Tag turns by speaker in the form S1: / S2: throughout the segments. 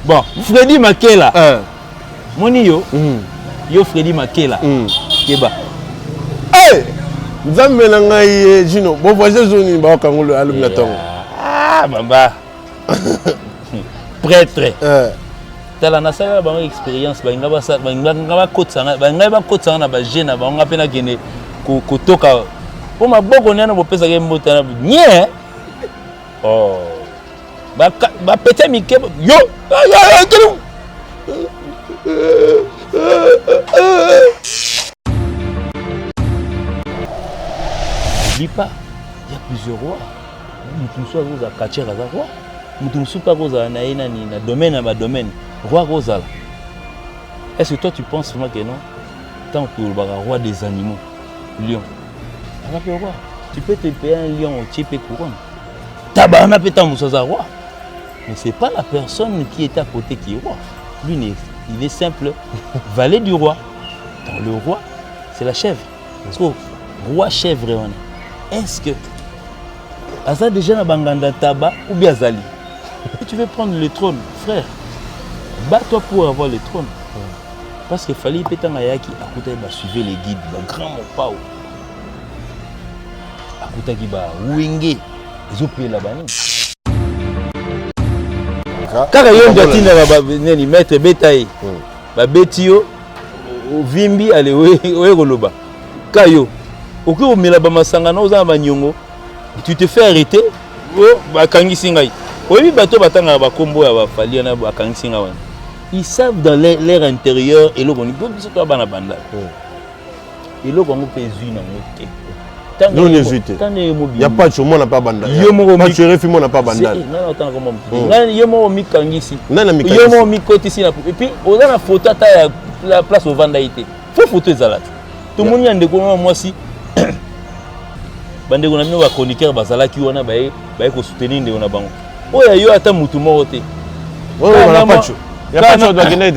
S1: Bon, Freddy Makela. Eh. Moni yo. Yo Freddy Makela. Keba.
S2: Hey! Nzambe na ngai eh, Gino, bon voyage zoni ba kangolo alobi na tongo.
S1: Ah, bamba. Prêtre. Eh. Tala nasalela bango expérience balinga bakotisa ngai balingai bakotisa ngai na baje na bango ngai mpe nakende kotoka mpo maboko nde wana bopesaka ye mbote wana nye oh. Bapete mike yo. Oublie pas, il y a plusieurs rois. Mutu mosusu akozala catcheur aza roi. Mutu mosusu mpe akozala na ye nani na domaine na badomaine roi akozala. Est-ce que toi tu penses vraiment que non, tant tolobaka roi des animaux, lion aza mpe roi? Tu peux te payer un lion otie mpe couronne. Taba wana mpe ntango mosusu aza roi, mais c'est pas la personne qui est à côté qui est roi. Lui, il est simple valet du roi. Donc le roi, c'est la chèvre. Parce que roi chèvre wana, est-ce que aza déjà na banganda taba ou bien azali? Si tu veux prendre le trône, frère, bats-toi pour avoir le trône. Parce que Fally mpe ntango ayaki akutaki basuive les guides, bagrand mopao, akutaki ba wenge ezopela banini kaka yo nde atindaka nini maître beta ye, babeti yo ovimbi ale oye koloba ka yo okoki komela bamasanga na oza na baniongo, tu te fais arrêter, bakangisi ngai. Oyebi bato batangaka bakombo ya bafali wana bakangisi ngai wana, ils savent dans l'air intérieur eloko nini. Biso to bana banda eloko yango mpe ezwi nango te.
S2: Non, ezwi te ya pacho mwana pa banda.
S1: Yo moko
S2: pacho refi mwana pa banda.
S1: Ngai yo moko mikangisi, yo moko mikotisi na et puis oza na photo ata ya la place ovanda ye te. Fo photo ezala te. Tomoni ya ndeko na mwasi, bandeko na bino bachroniqueur bazalaki wana, baye baye kosoutenir ndeko na bango oyo yo ata mutu moko te.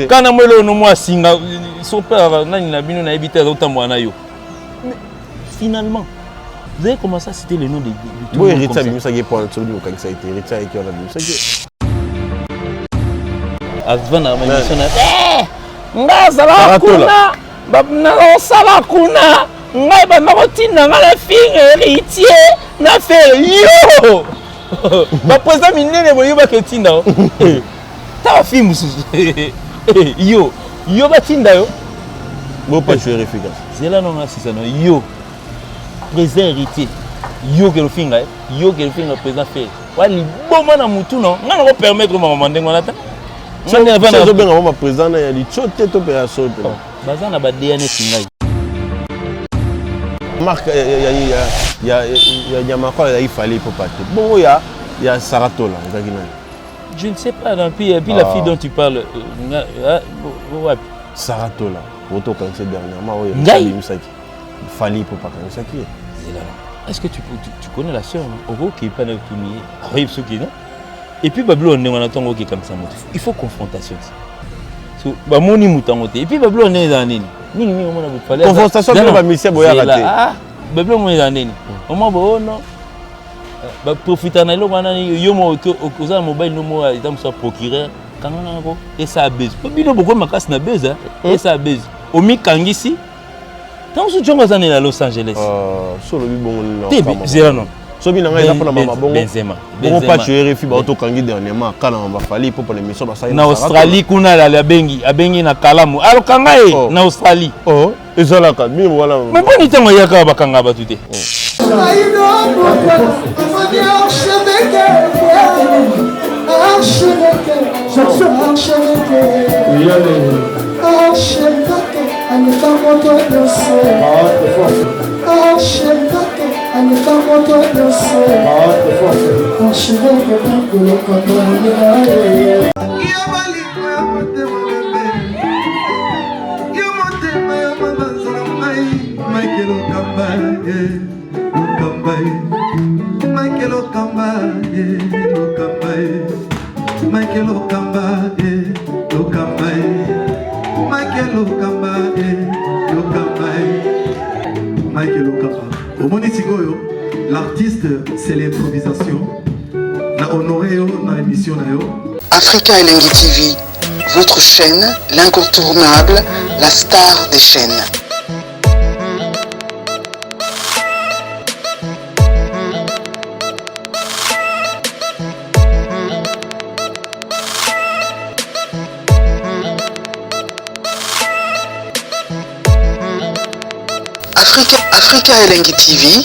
S1: Kana mo eloko no mwa asinga so mpe nani na bino nayebi te, azotambola na yo. Finalement, vous avez commencé à citer le nom de
S2: tout le monde. Héritier abimisaki po soki okangisa ete Héritier ayeki wana abimisaki.
S1: Avanda na émission na nga azalaka kuna, nakosala kuna, ngai banda kotinda ngai na finga Héritier na Ferre. Yo baprésident minene boye, yo baketinda yo ta bafille mosusu, yo yo batinda yo.
S2: Bopacho efficace.
S1: Zela nonga sisa no yo président Héritier, yo ke lofinga ye, yo ke lofinga président Ferre wa liboma na mutu no ngai nako permettre makambo ndenge wana te.
S2: Ozobenga bango baprésident na ya litio te to mpe ya solo mpe?
S1: Baza na ba DNA ngai.
S2: Marque ya nyama kwa ezalaki Fally Ipupa te, bongo ya Saratola ezalaki nani?
S1: Je ne sais pas. Et puis, et puis ah, la fille dont tu parles, wapi?
S2: Saratola oto okangisa dernièrement oyo abimisaki Fally Ipupa akangisaki ye.
S1: Est-ce que tu connais la sœur? Okoki pa na tuni ye, akoyebi soki non. Et puis babilo ndenge wana, ntongo okekangisa moto, il faut confrontation. So bamoni moto yango te. Et puis babilo ndenge ezala nini mingi mingi omona
S2: bofali confrontation bino bamisia boyaka te.
S1: Babilo mona ezala nini, omoi bo non baprofita na eloko wana. Yo moko oza na mobali no moko eza mosu ya procureur, kanga nango esala base po bino bokomi makasi na base, esala base omikangisi. Ntango mosusu jongo aza nini na Los Angeles.
S2: So olobi bongo
S1: te, zela non.
S2: Soki na ngai eza mpona mama bongo.
S1: Benzema.
S2: Bongo Pacho RFI baotokangi dernièrement kala na bafali mpo mpona émission basali.
S1: Na Australie kuna alali, abengi abengi na kalamu alokanga ye na Australie.
S2: Oh, ezalaka mingi wana.
S1: Mais mponi ntango ayaka bakanga bato te?
S3: Michael Okamba, Okamba, Michael Okamba, Okamba, Michael Okamba, Okamba, Michael Okamba. Omoni sikoyo, l'artiste, c'est l'improvisation. Na honoré yo na émission na yo.
S4: Africa Elengi TV, votre chaîne, l'incontournable, la star des chaînes. Africa, Africa Elengi TV,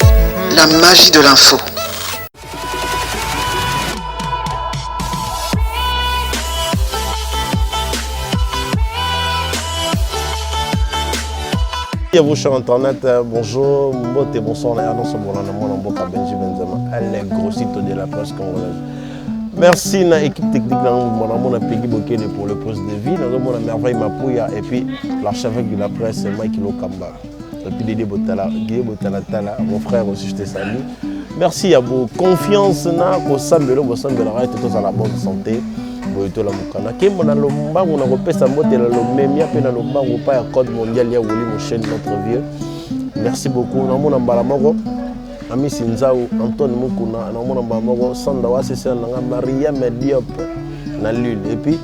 S4: la magie de l'info.
S2: À vous, chers internautes, bonjour, mbote, bonsoir, annonce bolanda mwana mboka Benji Benzema, elle est grossito de la presse congolaise. Merci na équipe technique na mwana mona Peggy Bokele pour le poste de vie, na mona Merveille Mapuya et puis l'archevêque de la presse Mike Lokamba. Et puis Dédé Botala, Guy Botala Tala, mon frère aussi, je te salue. Merci à vos confiance na kosambelo bosambela ete tozala bonne santé boye tolamuka nakembo na lombangu na kopesa mbote na lomemia mpe na lombangu pa ya code mondial ya Willy Mochen, notre vieux. Merci beaucoup. Namona mbala moko Amisi Nzau, Antoine Mukuna, namona mbala moko Sanda Wasese nanga Maria Mediop na Lune, et puis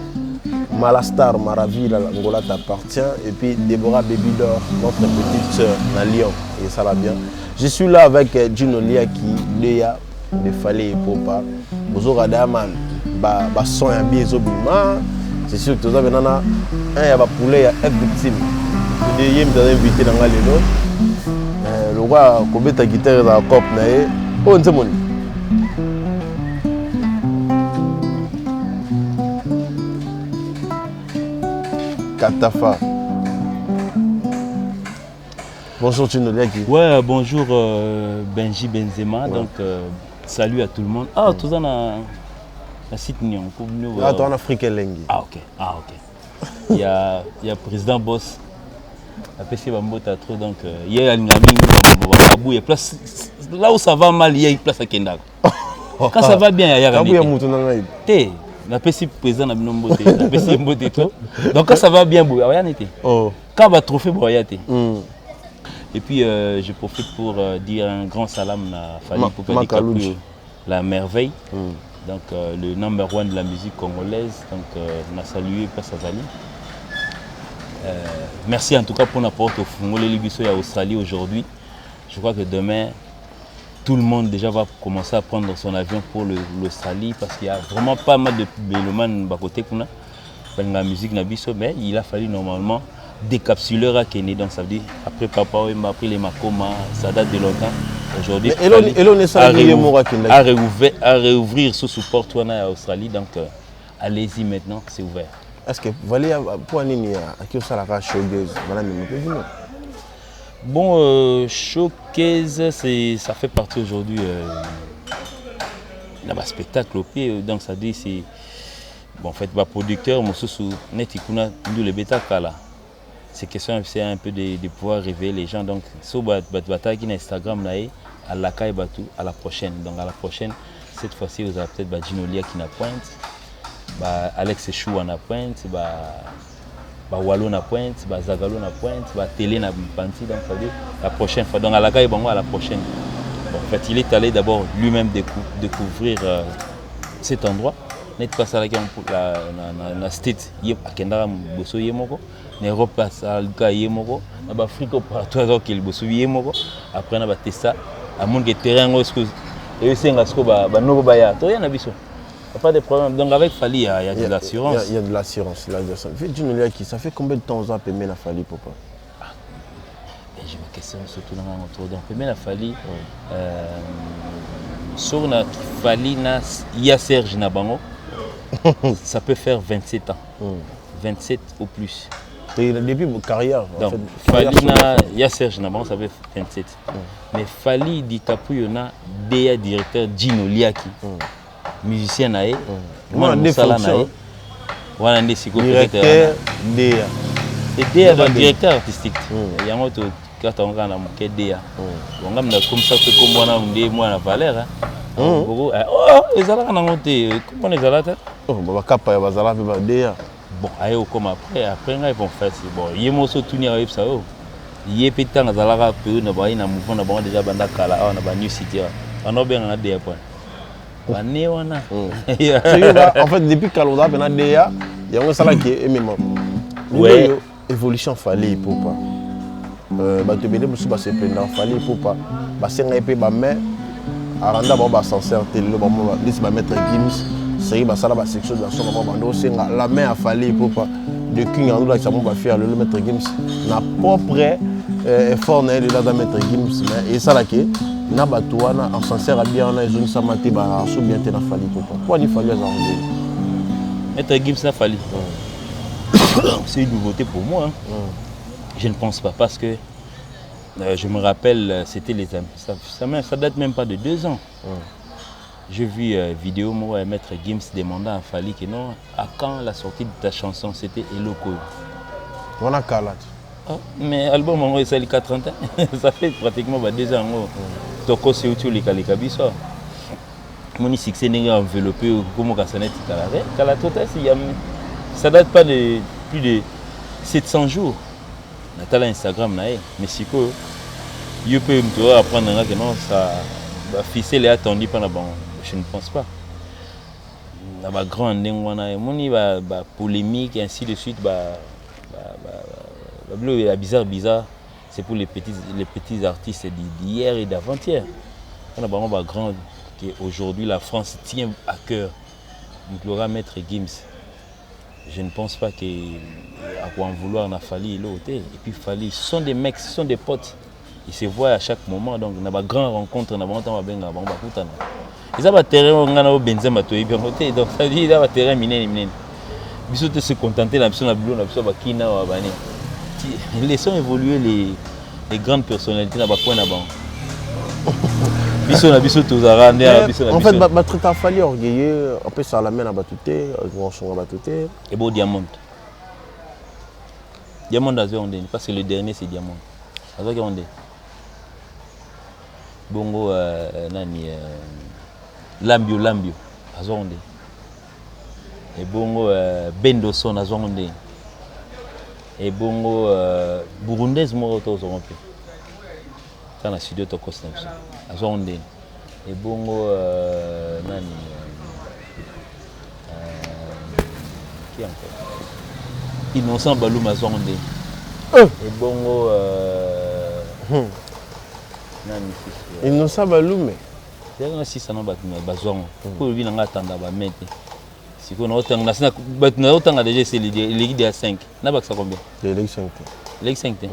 S2: Malastar Maraville, Angola t'appartient, et puis Déborah Baby d'Or, notre petite sœur na Lyon, et ça va bien. Je suis là avec Gino Liaki, Léa de Fally Ipupa. Bozoka Daman, ba ba son ya bien ezobima. C'est sûr que toza maintenant na un ya ba poulet ya F victime. De ye mutu aza invité na nga lelo. Lokwa kobeta guitare ezala cop na ye. Oyo nzembo nini? Katafa. Bonjour Gino Liaki.
S1: Ouais, bonjour Benji Benzema. Ouais. Donc salut à tout le monde. Ah, tout ça na la site Nyon.
S2: Ah, toi en Afrique Elengi.
S1: Ah OK. Ah OK. Il y a président boss. Apesi bambota trop, donc il y a une amie babouye place là où ça va mal, il y a une place à Kendaka. Quand ça va bien, il y a
S2: Kabouya mutu na ngai.
S1: Te, napesi président na bino mbote, napesi mbote to. Donc quand ça va bien boye, aya nete.
S2: Oh.
S1: Quand ba trophée boye aya te. Et puis je profite pour dire un grand salam à Fally Ipupa
S2: Makaluji.
S1: DiCaprio, la merveille. Donc le number one de la musique congolaise. Donc on a salué Place Azali. Merci en tout cas pour la porte au Fungole Libiso et à Australie aujourd'hui. Je crois que demain, tout le monde déjà va commencer à prendre son avion pour l'Australie parce qu'il y a vraiment pas mal de mélomanes à côté kuna. La musique na biso, mais il a fallu normalement décapsuler à Kenny. Donc ça veut dire après Papa Wemba, après les Makoma, ça date de longtemps. Aujourd'hui,
S2: Mais Elon,
S1: Fally
S2: Elon est
S1: a
S2: ça, Moura Kendaki.
S1: A réouvrir sous support à Australie. Donc allez-y maintenant, c'est ouvert.
S2: Est-ce que Fally pour nini aki osalaka showcase bana mema mpe bino?
S1: Bon, showcase, ça fait partie aujourd'hui d'un spectacle au pied. Donc ça dit, c'est. Bon, en fait, bah, producteur, mosusu, neti kuna, ndule beta kala. C'est question, c'est un peu de pouvoir réveiller les gens. Donc, so ba ba ba qui na Instagram na ye, à la kai batu, à la prochaine. Donc à la prochaine, cette fois-ci, vous avez peut-être ba Gino Lia qui na pointe, ba Alex Chou na pointe, ba Wallo na pointe, ba Zagalo na pointe, ba Télé na panti. Donc ça veut dire la prochaine fois. Donc à la kai bango à la prochaine. Bon, en fait, il est allé d'abord lui-même découvrir cet endroit. Net pas ça la na state ye akendaka boso ye moko, na Europe asalaka ye moko, na baAfrike partout azokende liboso ye moko. Après na batesta, amonike terrain yango siko eyosenga siko banoko baya toya na biso. Y a pas de problème. Donc avec Fally, il y a de l'assurance.
S2: Il y a de l'assurance. Gino Liaki, ça fait combien de temps vous avez aimé la Fally Ipupa?
S1: J'ai ma question surtout dans mon tour. Donc, aimé la Fally, sur na Fally, na, il y a Serge Nabango, ça peut faire 27 ans. 27 ou plus.
S2: C'est le début de carrière. En
S1: Donc,
S2: fait, carrière
S1: Fally, na,
S2: solo.
S1: il y a Serge Nabango, ça fait 27. Mais Fally DiCaprio, na DA directeur Gino Liaki, musicien na ye, mwana
S2: Wana nde
S1: mosala na ye.
S2: fonction.
S1: Wana nde sikoyo
S2: Directeur
S1: peut-être,
S2: DA.
S1: Et DA,
S2: Wana
S1: donc
S2: nde.
S1: Directeur artistique. Yango to kata ngo kaka na moke DA. Bon, ngam na comme ça pe kombo wana nde mwana valeur, hein. Boko, oh, ezalaka nango te, kombo wana ezala te.
S2: Oh, ba bakapa ya bazala mpe ba DA.
S1: Bon, aye okoma après ngai, bon, fait, bon, ye moso tuni ayebisa yo. Ye mpe ntango azalaka pe na baye na mouvement na bango déjà banda kala awa na ba New City awa. Banda obenganga DA point. Bane wana.
S2: En fait, depuis kala ozala mpena deya, yango esalaki emema.
S1: Ouais.
S2: Oyo évolution Fally Ipupa, bato ebele mosusu baseplenda Fally Ipupa, basenga ye mpe bamain aranda bango baascenseur te. Lelo bango neti bamaître Gims seri basala basection d'action, bango bando osenga la main ya Fally Ipupa de King, andolakisa mo bafia. Lelo maître Gims na propre effort na ye, lelo aza maître Gims, mais esalaki na bato wana ascenseur abia wana ezongisama te, baso bien te na Fally Ipupa. Po ani Fally aza ndenge?
S1: Maître Gims na Fally, c'est une nouveauté pour moi, hein. Je ne pense pas parce que je me rappelle, c'était les ça date même pas de 2 ans. J'ai vu vidéo moi Maître Gims demandant à Fally que non, à quand la sortie de ta chanson? C'était Eloko.
S2: Wana kala te.
S1: Ah, mais album yango esali 4 ans, ça fait pratiquement ba 2 ans yango. Tokosi euti olekaleka biso, moni succès ndenge enveloppé komokasa neti kala te, kala tota si ya, ça date pas de plus de 700 jours. Natala Instagram na ye, mais sikoyo yo mpe moto oyo apprendre nga que non, ça baficelle attendu mpa na bango, je ne pense pas na bagrand ndenge wana. Emoni bapolémique ainsi de suite, babiloko ya bizarre bizarre, c'est pour les petits artistes d'hier et d'avant-hier. Mpona bango bagrand que aujourd'hui la France tient à cœur, moto loka Maître Gims, je ne pense pas que à quoi en vouloir na Fally eloko te. Et puis Fally, ce sont des mecs, ce sont des potes, ils se voient à chaque moment, donc na bagrand rencontre na bango, ntango babengaka bango, bakutana. Eza baterrain oyo ngai na oyo Benzema toyebi yango te, donc ça dit eza baterrain minene minene. Biso te se contenter na biso na bilo na biso bakina awa bane. Laissons évoluer les grandes personnalités na bacoin na bango. Biso na biso tozalaka nde ya biso na
S2: En fait,
S1: biso.
S2: Batraita Fally orgueilleux, apesaka la main na bato te, osonga bato te.
S1: Ebo Diamond, Diamond azwi yango ndeni? Parce que le dernier, c'est Diamond, azwaki yango nde bongo. Nani, Lambio Lambio azwa yango nde ebongo. Bendoson azwa yango nde ebongo. Burundaise moko tozwango mpe kaka na studio Tokosi na biso, azwa yango ndeni ebongo. Nani, qui encore? Innocent Baluma azwa yango ndeni ebongo. Nani lisusu?
S2: Innocent Balume.
S1: Ezalaki na sisa na bato bazwa yango mpo olobi na nga atanda bame te. Sikoyo naotanga nasi bato naotanga déjà, ese eleki ya 5, nabakisa combien?
S2: Eleki 5 te.
S1: Eleki 5 te.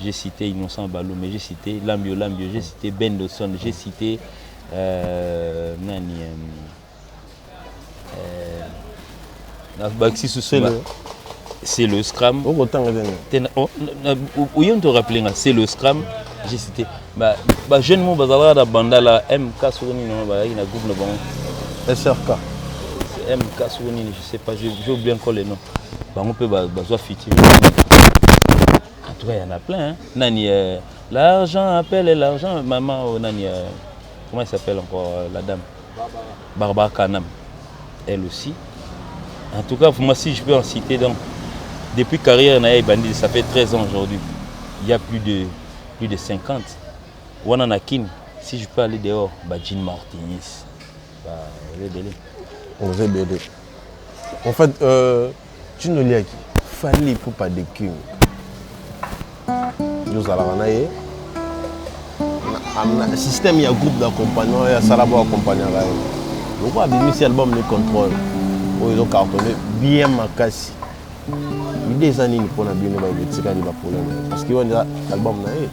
S1: J'ai cité Innocent Balume, j'ai cité Lambio Lambio, j'ai cité Bendoson, j'ai cité nani, bakisi susu. C'est le Scram.
S2: Okotanga te.
S1: Oyo nto rappelé nga, c'est le Scram. J'ai cité ba ba jeune mo bazalaka na banda la MK soko nini wana, bazalaki na groupe na bango.
S2: SRK.
S1: MK soko nini, je sais pas, j'ai oublié encore le nom. Bango mpe bazwa featuring. En tout cas, il y en a plein, hein. Nani, l'argent appelle l'argent, maman, oh, nani, comment elle s'appelle encore, la dame Barbara Kanam, elle aussi. En tout cas, moi, si je peux en citer, donc depuis carrière na ye ebandi, ça fait 13 ans aujourd'hui, il y a plus de 50 wana na Kin. Si je peux aller dehors, ba Jean Martins, ba ebele.
S2: Oza ebele. En fait, Tino Liaki, Fally Ipupa de King, yo ozalaka na ye na système ya groupe d'accompagnement oyo asala bo accompagnaka ye. Lokola abimisi album ne Contrôle oyo ezocartonne bien makasi, idée eza nini mpona bino baetikali baproblème? Parce que wana eza album na ye,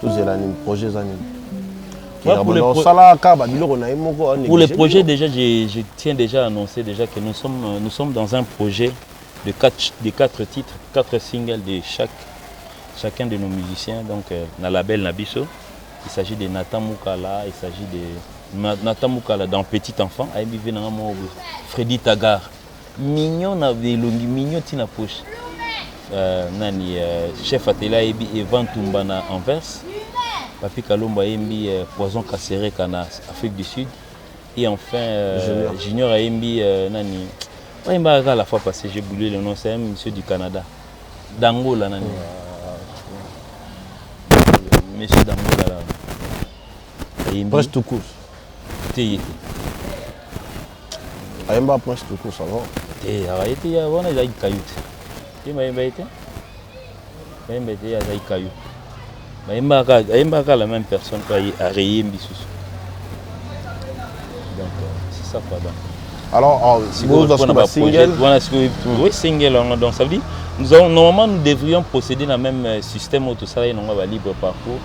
S2: tozela nini? Projet eza nini? Osala kaka babiloko na ye moko?
S1: Pour les projets, déjà je tiens déjà à annoncer déjà que nous sommes dans un projet de quatre titres, quatre singles de chacun de nos musiciens, donc na label na biso. Il s'agit de Nathan Moukala, il s'agit de Nathan Moukala dans Petit Enfant, ayebi ve nanga moko, Freddy Tagar, mignon na elongi, mignon ntina poche. Nani, chef atela ayebi Evan Tumba na Anvers, Papi Kalombo ayembi Poison Kasereka na Afrique du Sud, et enfin
S2: Junior,
S1: Junior ayembi nani ayembaka kaka la fois passée, j'ai oublié le nom, c'est un monsieur du Canada, d'Angola, nani, monsieur d'Angola là.
S2: Ayembi Presque tout court.
S1: Te, ye te.
S2: Ayemba Prince Tukus avant.
S1: Te, aka ye te, wana ezalaki kayu te. Ye bayemba ye te, bayemba te, ye azalaki kayu. Bayembaka, ayembaka la même personne mpe areyembi susu. Donc c'est ça quoi. Donc
S2: alors
S1: sikoyo mpona baprojet wana sikoyo, oui, single yango. Donc ça veut dire nous avons, normalement nous devrions procéder dans le même système oyo tosalaki nango ba libre parcours.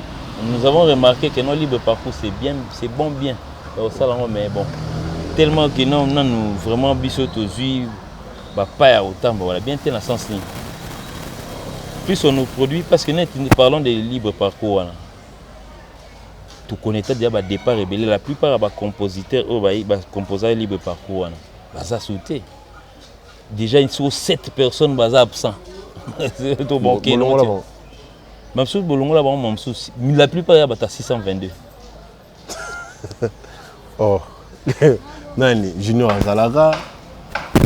S1: Nous avons remarqué que non, libre parcours c'est bien, c'est bon, bien osala yango, mais bon, tellement que non, nanu vraiment biso tozwi bapa ya kotambola bien te na sens nini plus on nous produit, parce que net nous parlons de libre parcours wana, tokoneta déjà badépart ebele. La plupart ya bacompositeur oyo bacomposa libre parcours wana baza su te. Déjà sur 7 personnes baza absent. Bamosusu bolongola bango, bamosusu, la plupart ya bato ya 622.
S2: Oh, nani, Junior azalaka?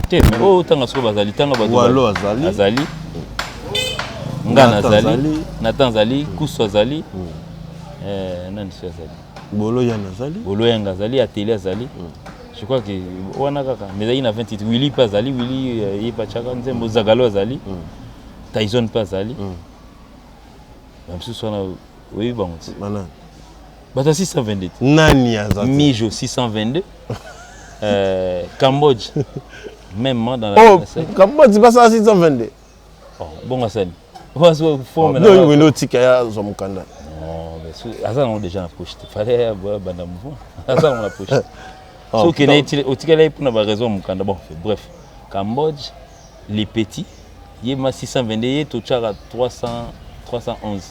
S1: Te, mais oyo otanga sikoyo bazali, tanga bato.
S2: Walo azali.
S1: Azali, nga nazali, Nathan azali, Kusu azali, nani so azali?
S2: Bolo Yana azali.
S1: Bolo Yanga azali, Ateli azali. Je crois que wana kaka, mais ezalaki na 28. Willi mpe azali, Willi ye batiaka nzembo. Zagalo azali, Tyson mpe azali. Bamisusu wana oyebi bango ti? Bato ya 622.
S2: Nani aza?
S1: Mijo 622, Cambodge même dans la
S2: Oh, Cambodge basala 622?
S1: Oh, bongo asali.
S2: Wende otika ya azwa mokanda.
S1: Aza nango déjà na poche te. Fallait banda mouvement, aza nango na poche. So okende otikali ye mpona baraison ya mokanda. Bon, bref, Cambodge, les petits, ye ma 622, ye totiaka 300, 311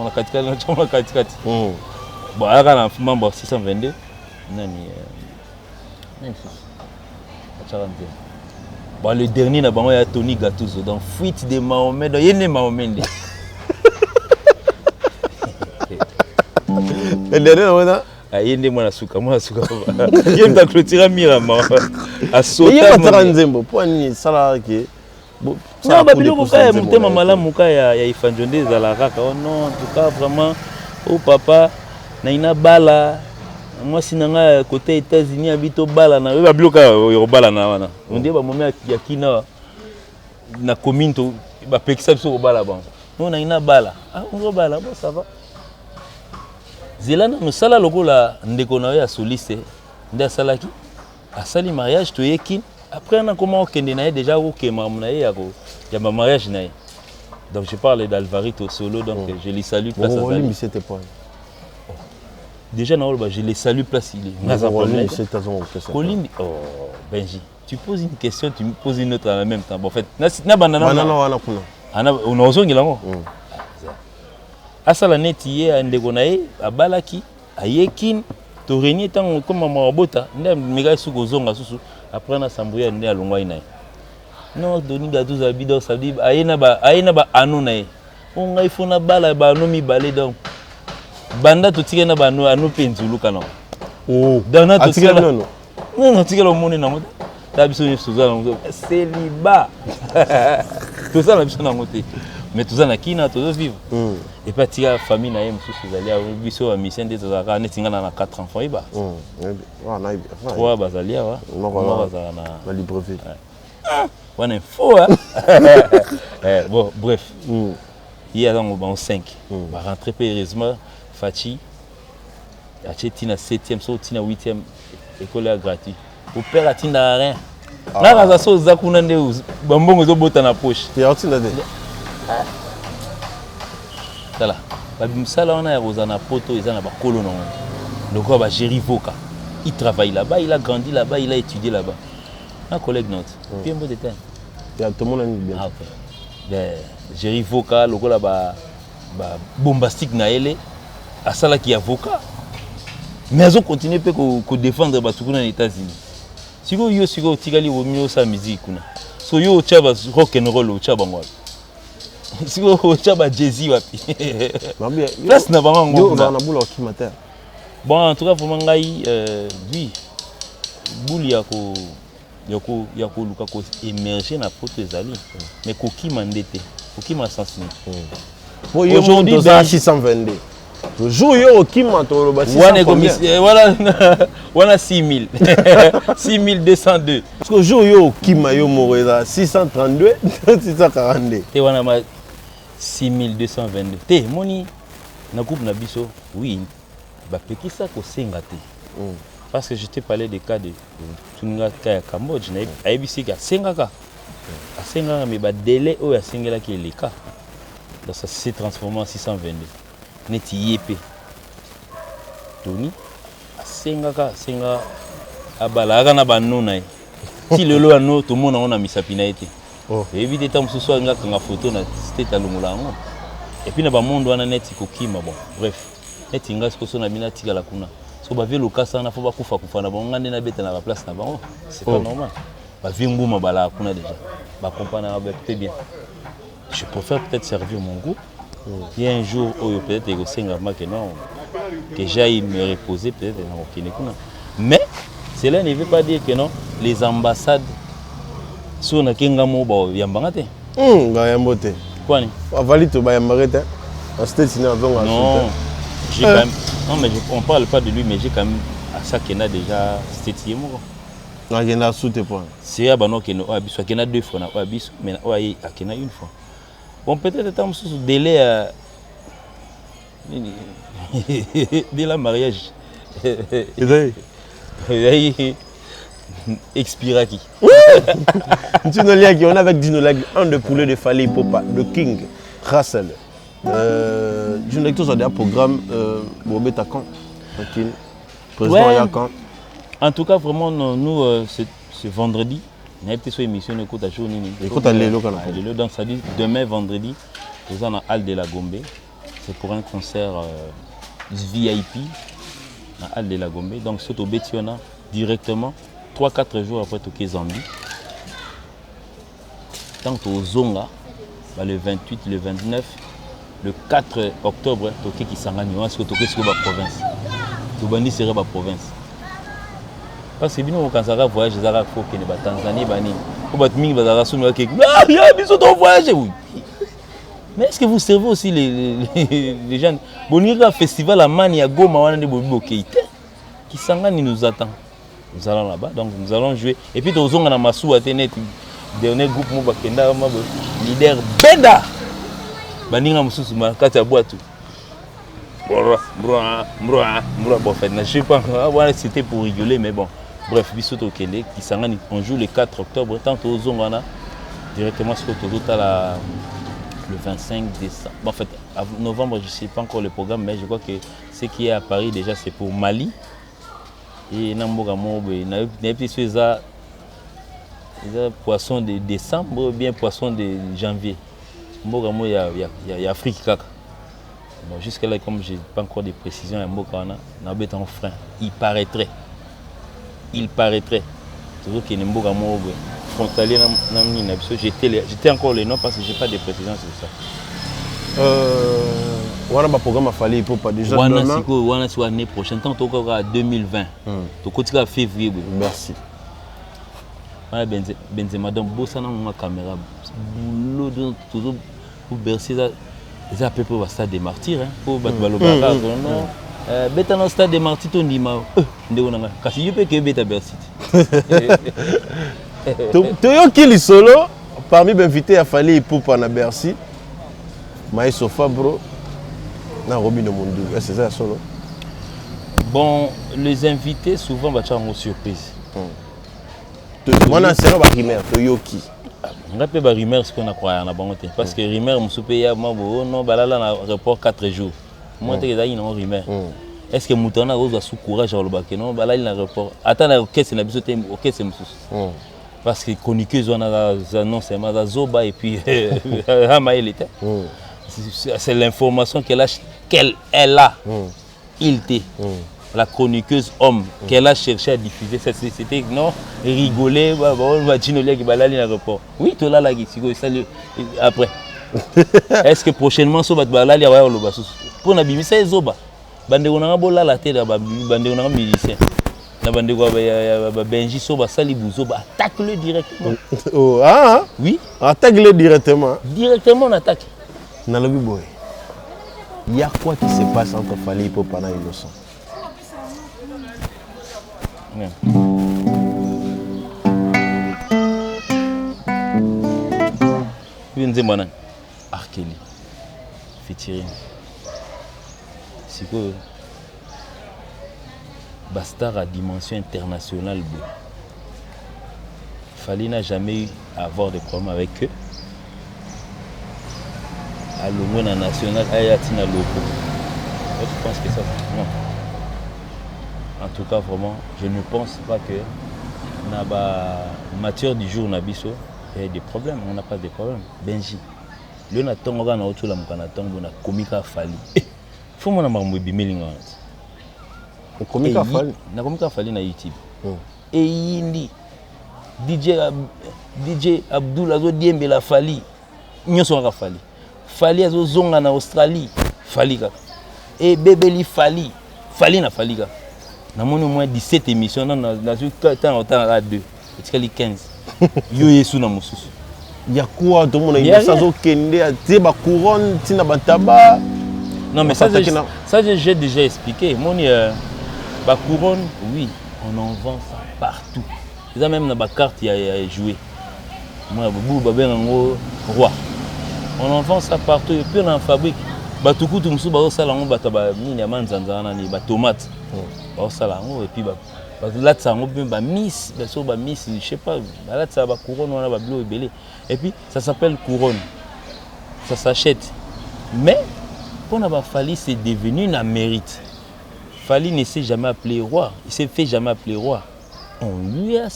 S1: na katikati, na katikati. Bon, ayaka na membre ya 622. Nani, nani susu atiaka nzembo? Bon, le dernier na bango ya Tony Gattuso, donc fuite de Mahomet, donc ye nde Mahomet nde.
S2: Le dernier na wana?
S1: Ye nde mwana suka, mwana suka, ye moto aclôtura mirama.
S2: Asota bataka nzembo mpo nini esalaka ke?
S1: Non, babiloko kaka ya motema malamu ka ya Ifanjo nde ezalaka kaka. Oh non, en tout cas vraiment, oh papa, naina bala mwasi na ngai côté États-Unis, abi tobala na babiloko ya kobala na wana. Ondie bamomi ya kina na commune to bapekisa biso kobala bango. No, naina bala, ah, ozobala, bon, ça va, zela nanu, sala lokola ndeko na yo ya soliste nde asalaki, asali mariage, toyeki après na koma okende na ye déjà okema na ye ya bamariage na ye. Donc je parle d'Alvarito Solo, donc je les salue place azali. Déjà na oloba, je les salue place il est. Kolimbi, oh Benji, tu poses une question, tu me poses une autre en même temps. Bon, en fait na banda
S2: na wana kuna.
S1: Ozongela yango, asala neti ye ndeko na ye abalaki, ayeki torenie ntango koma mabota nde amekaki suki kozonga susu après na sambuya nde alongwaki na ye. Non, Tony Gattuso abi, donc ça veut dire aye na ba ano na ye o ngai fo nabala baano mibale. Donc banda totikali na baano ano mpe nzuluka nango.
S2: Donc na
S1: non, natikala omoni nango te. Ta biso nyonso toza nango célibat, toza na biso nango te, mais toza na kina, tozovivre. Et puis atika famille na ye mosusu ezali awa. Biso bamisien nde tozalaka neti nga na 4 enfants, yeba, 3 bazali awa, moko azala
S2: na Libreville.
S1: Wana info. Bon, bref, ye aza ngo bango 5 barentre mpe. Heureusement Faci atie ntina 7e so ntina 8e, école ya gratuit. Opère atindaka rien, ngaka aza so oza kuna nde bambongo ezobota na poche.
S2: Otinda te.
S1: Tala mosala wana ya kozala na poto eza na bakolo nango lokola bagéri voka. Il travaille là-bas, il a grandi là-bas, il a étudié là-bas, un collègue note puis mbote te.
S2: Ya tomonani bien.
S1: Ah, ok. Ben, Géri Voka lokola ba ba bombastique na ele asalaki avocat, mais azocontinue mpe kodéfendre bato kuna na États-Unis. Sikoyo yo, sikoyo otikali omi osala musique kuna, so yo otya ba rock and roll, otya bango wapi? Sikoyo otya ba Jay-Z wapi? Place na bango yango
S2: kuna. Na bula okima te.
S1: Bon, en tout cas vraiment ngai, oui, buli ya ko ya koluka koémerge na poto ezali, mais kokima nde te. Kokima sens nini?
S2: Po yo toza 622, toujours yo okima, toloba.
S1: Wana ekomi, voilà. Wana 6000. 6202.
S2: Parce que jour yo okima yo moko eza 632 642.
S1: Te wana ma 6222. Te moni na groupe na biso, oui, bapekisa kosenga te. Parce que je t'ai parlé des cas de tuninga cas ya Cambodge, na ayebisi ke asengaka. Asengaka mais ba délai oyo asengelaki eleka. Donc ça s'est transformé en 622. Neti ye pe. Tony asengaka asenga abala aka na bano na ye ti lelo ano tomona yango na misapi na ye te.
S2: Oh.
S1: Oyebi te ntango mosusu alingi akanga foto na state alongola yango. Et puis na bamonde wana neti kokima, bon bref, neti ngai sikoyo so na bino atikala kuna so bavie lokasa wana fo bakufa kufa na bango, ngai nde nabeta na baplace na bango, c'est pas
S2: Oh.
S1: normal. Bavie nguma balaka kuna déjà, bakompanaka peut bien. Je préfère peut-être servir mon groupe. Il y a un jour où peut-être ekosenga que non, que j'aille me reposer peut-être na kokende kuna. Mais cela ne veut pas dire que non, les ambassades so nakenga mo bayambanga te.
S2: Bayambo te.
S1: Kwani?
S2: Avali to bayambaka te. Na state ni azonga.
S1: Non, j'ai quand même, non mais on parle pas de lui, mais j'ai quand même ça kenda déjà state ye moko.
S2: Nakenda su te point.
S1: C'est ya bano akende oyo biso akenda deux fois na oyo biso, mais na oyo aye akenda une fois. Bon, peut-être ata mosusu délai ya nini, délai ya mariage
S2: Ezali.
S1: Ezali expiraki.
S2: Dino Liaki, on est avec Dino Liaki, un de poulet de Fally Ipupa, le King, Russell. Dino Liaki, tous un programme, Bobeta quand? Tranquille. Président
S1: Ouais.
S2: Yakan.
S1: En tout cas, vraiment, nous, nous, ce vendredi, on a été sur émission, on écoute à jour, nini.
S2: Écoute à Lelo, quand
S1: Ah,
S2: même.
S1: Lelo, donc ça dit demain vendredi, nous sommes à Halle de la Gombe. C'est pour un concert VIP à Halle de la Gombe. Donc, c'est au Bétiona, directement, 3-4 jours après Toké Zambie. Tant au Zonga, bah, le 28, le 29, le 4 octobre, Toké Kisangani, on est Toké sur la province. Tobandi serait la province. Parce que bino okansaka voyage ezalaka fo okende ba Tanzanie banini. Po bato mingi bazalaka somi bakeke. Ah, ya biso to voyage. Oui. Mais est-ce que vous servez aussi les gens? Boningi kaka festival ya Mani ya Goma wana nde bobi bokei te. Kisangani nous attend. Nous allons là-bas, donc nous allons jouer. Et puis tozonga na masuwa te net. Dernier groupe mo bakenda ma bo leader Benda. Baninga mosusu ma kati ya bwatu. Brr, brr, brr, brr. Bon, en fait, je sais pas, ah, voilà, c'était pour rigoler, mais bon. Bref, biso tokende Kisangani, on joue le 4 octobre. Tant tozonga wana directement sur tozota la le 25 décembre. Bon, en fait, novembre, je sais pas encore le programme, mais je crois que ce qui est à Paris déjà, c'est pour Mali. Et na mboka moko boye, nayebi te so eza poisson de décembre ou bien poisson de janvier. Mboka moko ya Afrique kaka. Bon, jusque là, comme j'ai pas encore de précision ya mboka wana, nabeta en frein. Il paraîtrait. Il paraîtrait. Tozokende mboka moko boye, frontalier na nini na biso. J'étais encore le nom parce que j'ai pas de précision sur ça.
S2: Wana ba programme a Fally Ipupa déjà
S1: Wana
S2: demain.
S1: sikoyo, wana sikoyo année prochaine, tant tokoka 2020. Tokotika février boye.
S2: Merci.
S1: Wana Benzema, donc bosana monga caméra. Boulot donc toujours pour Bercy eza, eza à peu près ba stade des martyrs, hein. Po bato balobaka, non. Beta na stade des martyrs to ndima. Ndeko nanga. Kasi yo pe ke beta Bercy.
S2: Toyoki lisolo parmi ba invité ya Fally Ipupa na Bercy. Maestro Fabro na Robino Mundu. Est-ce que c'est ça solo?
S1: Bon, les invités souvent batia yango surprise.
S2: Mwana selo ba rumeur toyoki.
S1: Nga mpe ba rumeur sikoyo na croyaka na bango te, parce que rumeur mosusu mpe ya mwa boye, oh non, balala na report 4 jours. Moi te ezalaki nango rumeur. Est-ce que moto wana akozwa su courage alobaka ke non, balali na report ata na orchestre na biso te, orchestre mosusu? Parce que chroniqueuse wana aza non seulement aza zoba et puis amayele te. C'est l'information qu'elle elle a. Il te. La chroniqueuse homme qu'elle a cherché à diffuser, c'était non, rigoler, bah, bah, bah, Dino Liaki balali na report. Oui, tolalaki, sikoyo, salut, après. Est-ce que prochainement, so bato balali awa oloba susu? Mpo na bimisa ezoba. Bandeko nanga bolala te na bandeko nanga musicien. Na bandeko ya ba Benji so basali buzoba, attaque-le directement.
S2: Oh, ah,
S1: Oui,
S2: attaque-le directement.
S1: Directement on attaque.
S2: Nalobi boye. Il y a quoi qui se passe entre Fally Ipupa na Innocent?
S1: Oyo nzembo nani? Arkeli featuring. Sikoyo bastar à dimension internationale boye, Fally n'a jamais eu à avoir de problème avec eux. Alongwe na national, aya ntina loko. Je pense que ça, non, en tout cas, vraiment, je ne pense pas que na ba matière du jour na biso il y a des problèmes. On n'a pas de problèmes. Benji, lelo na ntongo kaka na otolamuka na ntongo, nakomi kaka Fally. Eh, fo mona makambo ebimeli nga wana ti.
S2: Okomi ka Fally?
S1: Nakomi kaka Fally na YouTube. Eyindi DJ, DJ Abdul azodiembela Fally, nyonso kaka Fally. Fally azozonga na Australie, Fally kaka ebebeli Fally, Fally na Fally kaka. Namoni au moins 17 émission nano, nazwi ntango otanga kaka 2, etikali 15. Yo yesu na mosusu.
S2: Ya kuwa tomona.
S1: Ya
S2: Innocent
S1: rien.
S2: azokende, atie bacouronne ntina bataba.
S1: Non, mais ça,
S2: Attaquer.
S1: ça j'ai déjà expliqué. Moni, ba couronne, oui, on en vend ça partout. Eza même na ba carte ya jouer. Moi, bubu babenga yango roi. On en vend ça partout et puis on en fabrique. Bato kutu mosusu bazosala yango, bato ba nini ya manzanza wana nini, batomate bazosala yango et puis balatisa yango mpe bamiss, baso bamiss, je sais pas, balatisa bacouronne wana, babilo ebele. Et puis ça s'appelle couronne, ça s'achète. Mais mpona baFally, c'est devenu na mérite. Fally ne s'est jamais appelé roi, il s'est fait jamais appeler roi, on lui a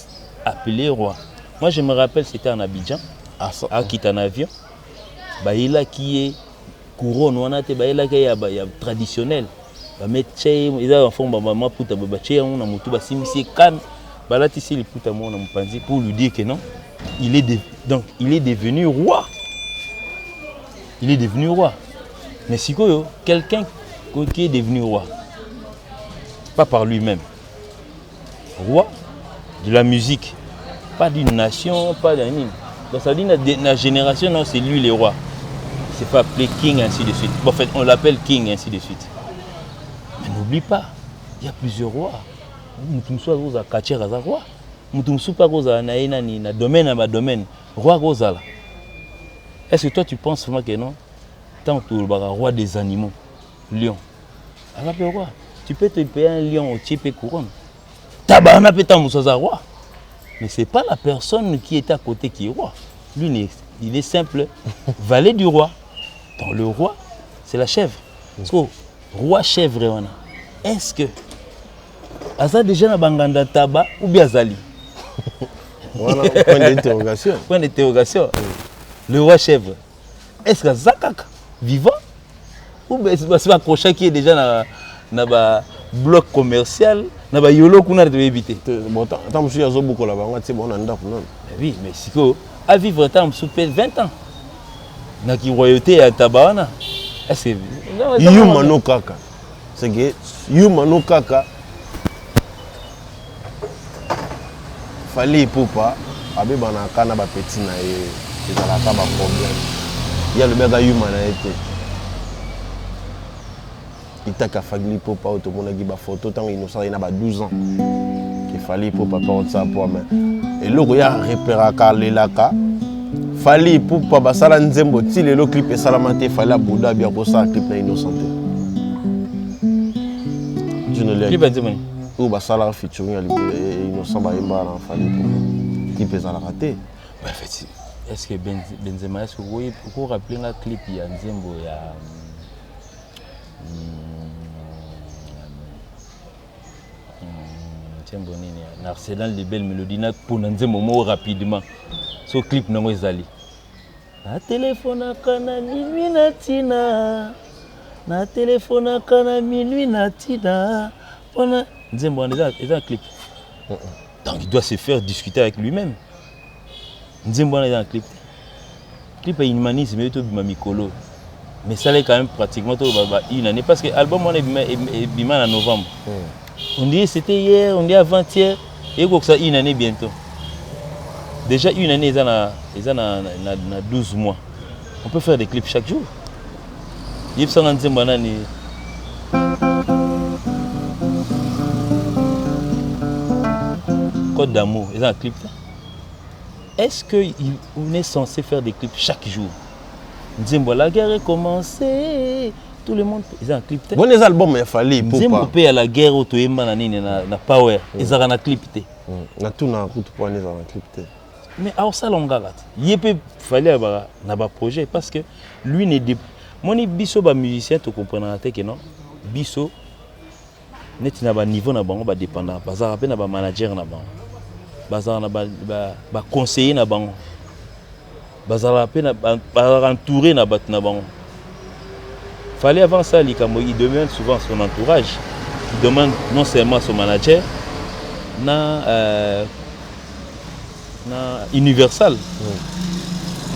S1: appelé roi. Moi, je me rappelle, c'était en Abidjan.
S2: Ah, ça.
S1: Akita na avion, bayelaki ye couronne wana te, bayelaki ye ya traditionnel. Bametie ye, eza en forme bamaputa, batie yango na motu, basimbisi ye kane, balatisi ye liputa moko na mopanzi pour lui dire que non, il est de, donc il est devenu roi, il est devenu roi. Mais sikoyo, quelqu'un qui est devenu roi pas par lui-même, roi de la musique, pas d'une nation, pas d'un nini, donc ça veut dire na génération, non, c'est lui le roi. Il s'est fait appeler king, ainsi de suite. Bon, en fait, on l'appelle king, ainsi de suite. Mais n'oublie pas, il y a plusieurs rois. Mutu mosusu akozala quartier, aza roi. Mutu mosusu mpe akozala na ye nani na domaine, na badomaine, roi akozala. Est ce que toi, tu penses vraiment que non, tant tolobaka roi des animaux, lion aza mpe roi? Tu peux te payer un lion, otie mpe couronne, tabana mpe, ntango mosusu aza roi. Mais c'est pas la personne qui est à côté qui est roi. Lui, il est simple valet du roi. Dans le roi, c'est la chèvre. Parce que roi chèvre wana, est-ce que aza déjà na banganda taba ou bien azali?
S2: Voilà, point d'interrogation.
S1: Point d'interrogation. Le roi chèvre, est-ce que aza kaka vivant ou bien basi bakrochaki ye déjà na ba bloc commercial na bayolo kuna? Toyebi te.
S2: Bon, ata mosusu azobukola bango, atie bango na ndako nano.
S1: Oui, mais sikoyo avivre ntango mosusu mpe 20 ans na kiroyauté ya taba wana, est-ce que
S2: Yuma no kaka, c'est que yuma no kaka Fally Ipupa abebanaka na bapeti na ye, ezalaka baproblème. Ye alobi aza yuma na ye te. Itaka Fally Ipupa oyo tomonaki bafoto ntango Innocent azali na ba 12 ans, ke Fally Ipupa mpe otisa poa. Mais eloko ye arepéraka, alelaka Fally Ipupa, basala nzembo ti lelo clip esalama te. Fally abuda abi akosala clip na Innocent te.
S1: Clip ya nzembo nini?
S2: Oyo basalaka featuring ya Innocent, bayembaka na Fally Ipupa, clip ezalaka te.
S1: En fait, est-ce que Benzema, est-ce que okorappeler nga clip ya nzembo ya nzembo nini, na Arsenal de belle mélodie? Na mpona nzembo moko rapidement, so clip nango ezali: natelefonaka na minuit na ntina, natelefonaka na minuit na ntina mpona nzembo wana. Eza clip? Donc il doit se faire discuter avec lui-même. Nzembo wana eza na clip te. Clip ya Humanisme eyo tobima mikolo, mais ça quand même pratiquement to ba une année, parce que album wana ebima na novembre. On dit c'était hier, on dit avant-hier, ekokisa une année bientôt. Déjà une année eza na 12 mois. On peut faire des clips chaque jour. Yebisanga nzembo nani. Code d'amour eza na clip te. Est-ce que on est censé faire des clips chaque jour? Nzembo la guerre est commencée, tout le monde eza na clip te.
S2: Bon, eza album ya Fally.
S1: Nzembo mpe ya la guerre oyo toyemba na nini na power ezalaka na clip te.
S2: Natuna kutu mpo wana ezala na clip te.
S1: Mais aosala ngo kaka te, ye mpe Fally abaka na baprojet, parce que lui ne dé... moni biso bamusicien tokomprenaka te ke non, biso neti na baniveau na bango badépendant, bazalaka mpe na bamanager na bango, bazalaka na baconseiller na bango, bazalaka mpe bazalaka entouré na bato na bango. Fallait avant ça likambo, il demande souvent son entourage, il demande non seulement son manager na Universal.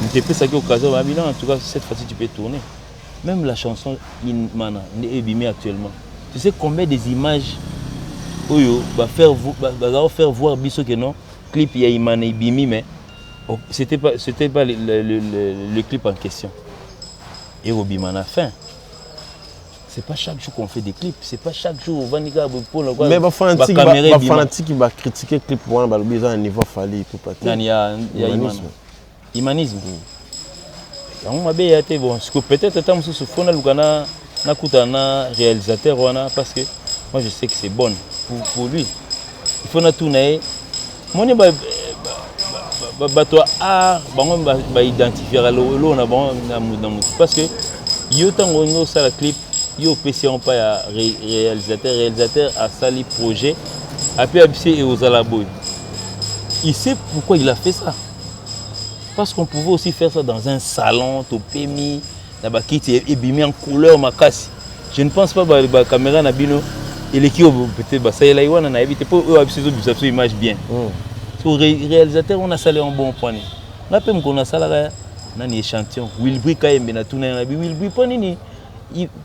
S1: Moto epesaki occasion babi non, en tout cas cette fois-ci tu peux tourner. Même la chanson Imana nde ebimi actuellement, tu sais combien des images oyo bafaire baza faire voir biso que non, clip ya Imana ebimi, mais oh, c'était pas le clip en question. Ekobima na fin. C'est pas chaque jour qu'on fait des clips, c'est pas chaque jour ovandi kaka boye mpona
S2: Mais bafanatike bacritique clip wana, balobi eza na niveau Fally Ipupa te.
S1: Nani ya Imana, humanisme yango mabe ya te. Bon, siko peut-être ata mosusu fo naluka na nakutana na réalisateur wana, parce que moi je sais que c'est bon pour lui. Il faut natuna ye. Moni bato ya art, bango baidentifiaka eloko na bango na motu, parce que yo ntango olingi osala clip, yo opesi yango mpa ya réalisateur, réalisateur asali projet ape abisi ekozala boye. Il sait pourquoi il a fait ça, parce qu'on pouvait aussi faire ça dans un salon, topemi na bakiti, ebimi en couleur makasi. Je ne pense pas bacaméra na bino eleki oyo peut-être basalelaki wana, nayebi te, mpo oyo abiso ezobimisa biso image bien. So réalisateur wana asali yango bon point. Nga mpe mokolo nasalaka nani échantillon, Wilbri Kayembe, natuna ye na bi Wilbri mpo nini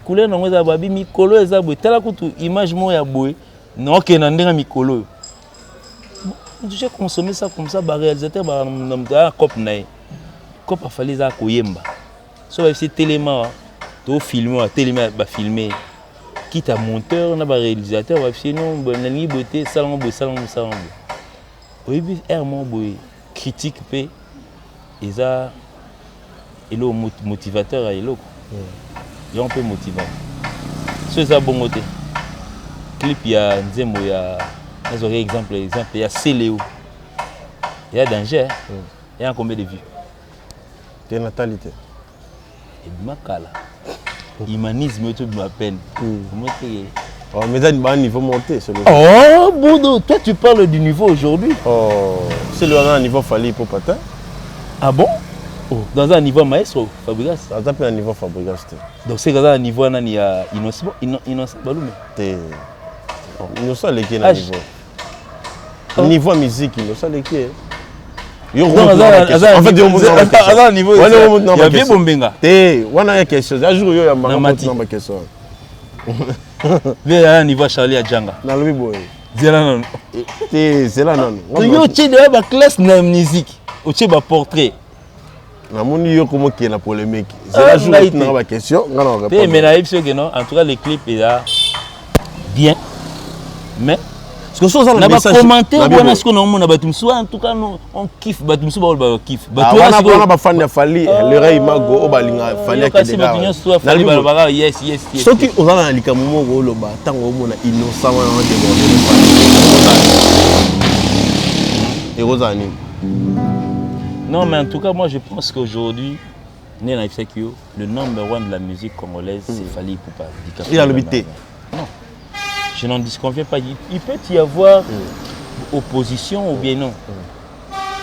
S1: couleur nango eza babi mikolo eza boye, tala kutu image moko ya boye naokende na ndenge ya mikolo oyo. J'ai consommé ça comme ça. Baréalisateur na moto aya cope na ye, cope afali eza koyemba. So bayebisi telema wa tofilme wa telema, bafilme quitte à monteur na baréalisateur bayebisi non, nalingi boye te, salango boye, salango, salango boye. Oyebi aire moko boye, critique mpe eza eloko motivateur ya eloko yango mpe motivant. So eza bongo te, clip ya nzembo ya, nazwaki exemple ya Celeo ya danger, ya combien de vues?
S2: Te, natali te.
S1: Ebima kala, humanisme oyo tobima peine omoteke.
S2: Oh, mais ça, un niveau monté.
S1: Oh, Bodo, toi tu parles du niveau aujourd'hui.
S2: Oh, c'est le un niveau Fally Ipupa.
S1: Ah bon? Oh, dans un niveau maestro Fabregas.
S2: Ça peut un niveau Fabregas.
S1: Donc c'est dans un niveau nani ya Innocent, Innocent Balume.
S2: Te. Innocent leki na niveau. Niveau musique, Innocent leki.
S1: Yo, en fait, yo aza niveau ya vie Bombenga.
S2: Te, wana ya question. Ya jour yo ya mbanga na question.
S1: Vie ya niveau Charlie Adjanga.
S2: Nalobi boye.
S1: Zela nano.
S2: Te, zela nano.
S1: Yo otie deya baclasse na musique, otie baportrait.
S2: Namoni yo komokende na polémique. Zela jour nanga baquestion, nga na
S1: te. Mais nayebi soki non, en tout cas le clip eza bien, mais na bacommentaire wana sikoyo naomona bato mosusu, en tout cas on kiffe, bato mosusu baoyo bakiffe.
S2: Wana bafani ya Fally, Lerai Mago oyo balinga Fally.
S1: Kasi bato nyonso Fally balobaka yes.
S2: Soki oza na likambo moko oloba ntango omona Innocent wana odéborde, ekozala nini?
S1: Non, mais en tout cas moi je pense qu'aujourd'hui nde nayebisaki yo, le number one de la musique congolaise, c'est Fally Ipupa.
S2: Il alobi te.
S1: Non, je n'en disconviens pas. Il peut y avoir opposition ou bien non.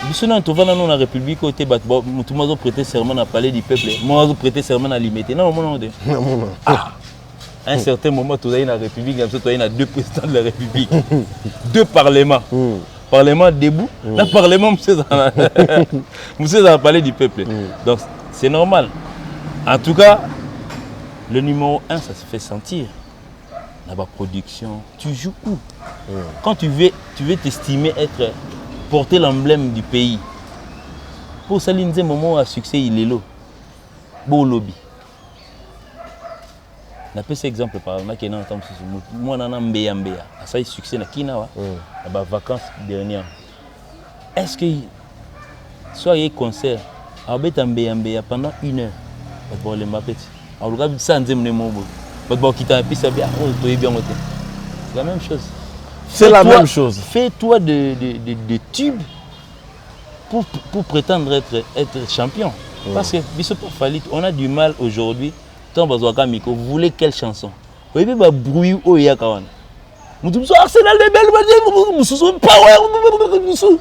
S1: Biso nano tovanda nano na république oyo te, bato motu mo azoprêter serment na palais du peuple, mo azoprêter serment na Limete. Non, omona te. Ah, à un certain moment tozali na république na biso, tozali na deux présidents de la république, deux parlements, parlement debout na parlement mosusu eza na palais du peuple. Donc c'est normal. En tout cas le numéro 1, ça se fait sentir na baproduction. Tu joues où? Quand tu veux t'estimer être, porter l'emblème du pays, mpo osali nzembo moko ya succès ilelo bolobi. Napesa exemple par nakende na ntango mosusu, mwana na mbeya mbeya asali succès na kina wa na bavacance dernière. Est-ce que soki aye concert akobeta mbeya mbeya pendant une heure, bato bakolemba mpe ti akoluka sa nzembo nde moko boye, bato bakokita na piste abi, ah, oyo toyebi yango te. C'est la même chose.
S2: C'est la même chose.
S1: Fais-toi de tubes pour prétendre être champion. Parce que biso pour Fally, on a du mal aujourd'hui. Tant bazwaka micro, vous voulez quelle chanson? Oyebi ba bruit oyo eyaka wana. Mutu mosusu Arsenal de belle, mosusu power, mosusu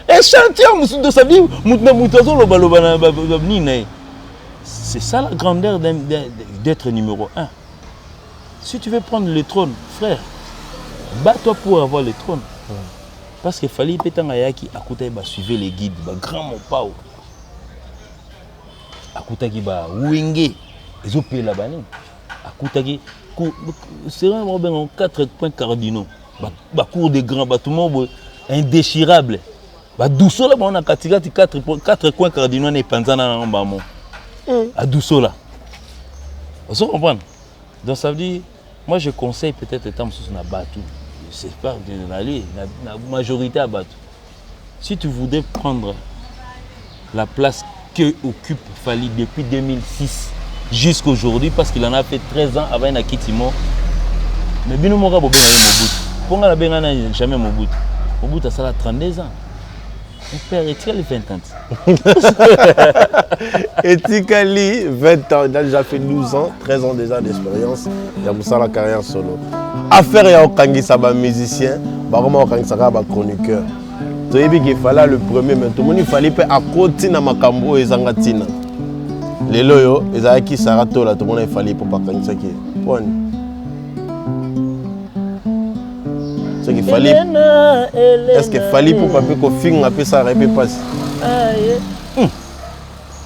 S1: échantillon, mosusu, donc ça veut dire mutu na mutu azolobaloba na nini na ye. C'est ça la grandeur d'être numéro 1. Si tu veux prendre le trône, frère, bats-toi pour avoir le trône. Parce que Fally mpe ntango ayaki, akutaki basuivre les guides, bagrand mopao, akutaki bawenge ezopela banini, akutaki serin moko benga quatre points cardinaux, bacour de grand, bato moko boye indéchirable, badusola bango na katikati, quatre coins cardinaux wana epanzana nango bamo adusola. Ozo comprendre? Donc ça veut dire, moi je conseille peut-être étant mosusu na bato, je sais pas, nali na majorité ya bato, si tu voudrais prendre la place que occupe Fally depuis 2006 jusqu'aujourd'hui, parce qu'il en a fait 13 ans avant na kitimo, mais bino moko bobenga ye Mobutu, mpo nga nabenga na jamais Mobutu. Mobutu asala 32 ans. Mon père, etikali 20 ans.
S2: Etikali 20 ans, il a déjà fait 12 ans, 13 ans déjà d'expérience ya mosala carrière solo. Affaire ya kokangisa bamusicien, bakoma kokangisa kaka bachroniqueur. Toyebi ke Fally le premier, mais tomoni Fally mpe akoti na makambo oyo ezanga ntina. Lelo oyo ezalaki Sara Tola, tomona Fally mpo bakangisaki ye poni soki Fally, est ce que Fally mpo mpe kofinga mpe Sara ye mpe mpasi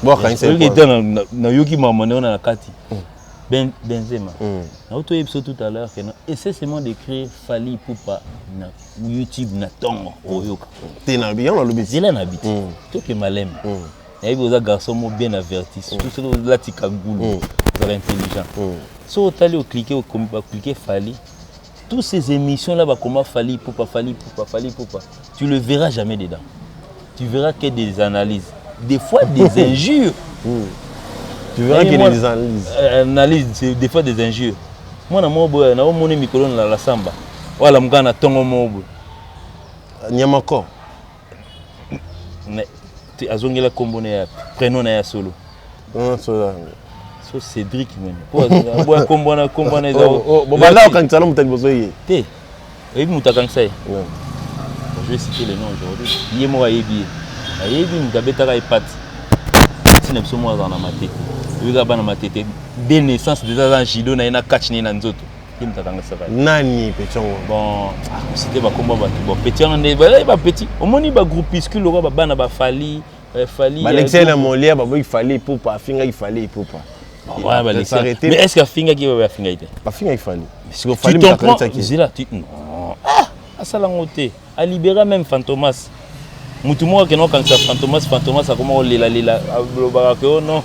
S2: bo akangisa ye?
S1: Nayoki mama ndenge na kati Benzema. Nauti oyebi biso tout à l'heure que non, essaie seulement d'écrire Fally Ipupa na YouTube na ntongo, oyoka.
S2: Te, na yango nalobi.
S1: Zela na biti, toke maleme. Nayebi oza garçon mo bien averti, surtout soki olatika gulu, ozala intelligent. So otali, oclique, baclique Fally, toutes ces émissions là bakoma Fally Ipupa, Fally Ipupa, Fally Ipupa, tu le verras jamais dedans. Tu verras que des analyses, des fois des injures.
S2: Tu verras que des analyses.
S1: Analyse, c'est des fois des injures. Mwana moko boye naomoni mikolo na la samba wala mokaa na ntongo moko boye.
S2: Nyamako.
S1: Azongela nkombo na ya prénom na ya solo. So Cédric mene po aboya nkombo wana, nkombo wana eza.
S2: Bobanda okangisa na moto ya liboso ye.
S1: Te, oyebi moto akangisa ye? Je vais citer le nom aujourd'hui, ye moko ayebi, ye ayebi moto abetaka ye pati ntina biso moko azala na Matete. Oyebi kaka bana Matete, de naissance déjà aza na judo na ye na catch na ye na nzoto, ye moto akangisaka ye.
S2: Nani petit yango?
S1: Bon, cité bakomba bato. Bon, petit wana nde bazali bapetit, omoni bagroupuscule lokola babana baFally, Fally.
S2: Balekisa na Molière, baboyi Fally Ipupa, afingaki Fally Ipupa.
S1: Mais est ce que afingaki? Oyo afingaki te.
S2: Afingaki Fally.
S1: Tu t'en prends zela tu non, ah, asala yango te, alibéra même Fantomas. Mutu moko akende okangisa Fantomas, Fantomas akoma kolelalela, alobaka ke o non,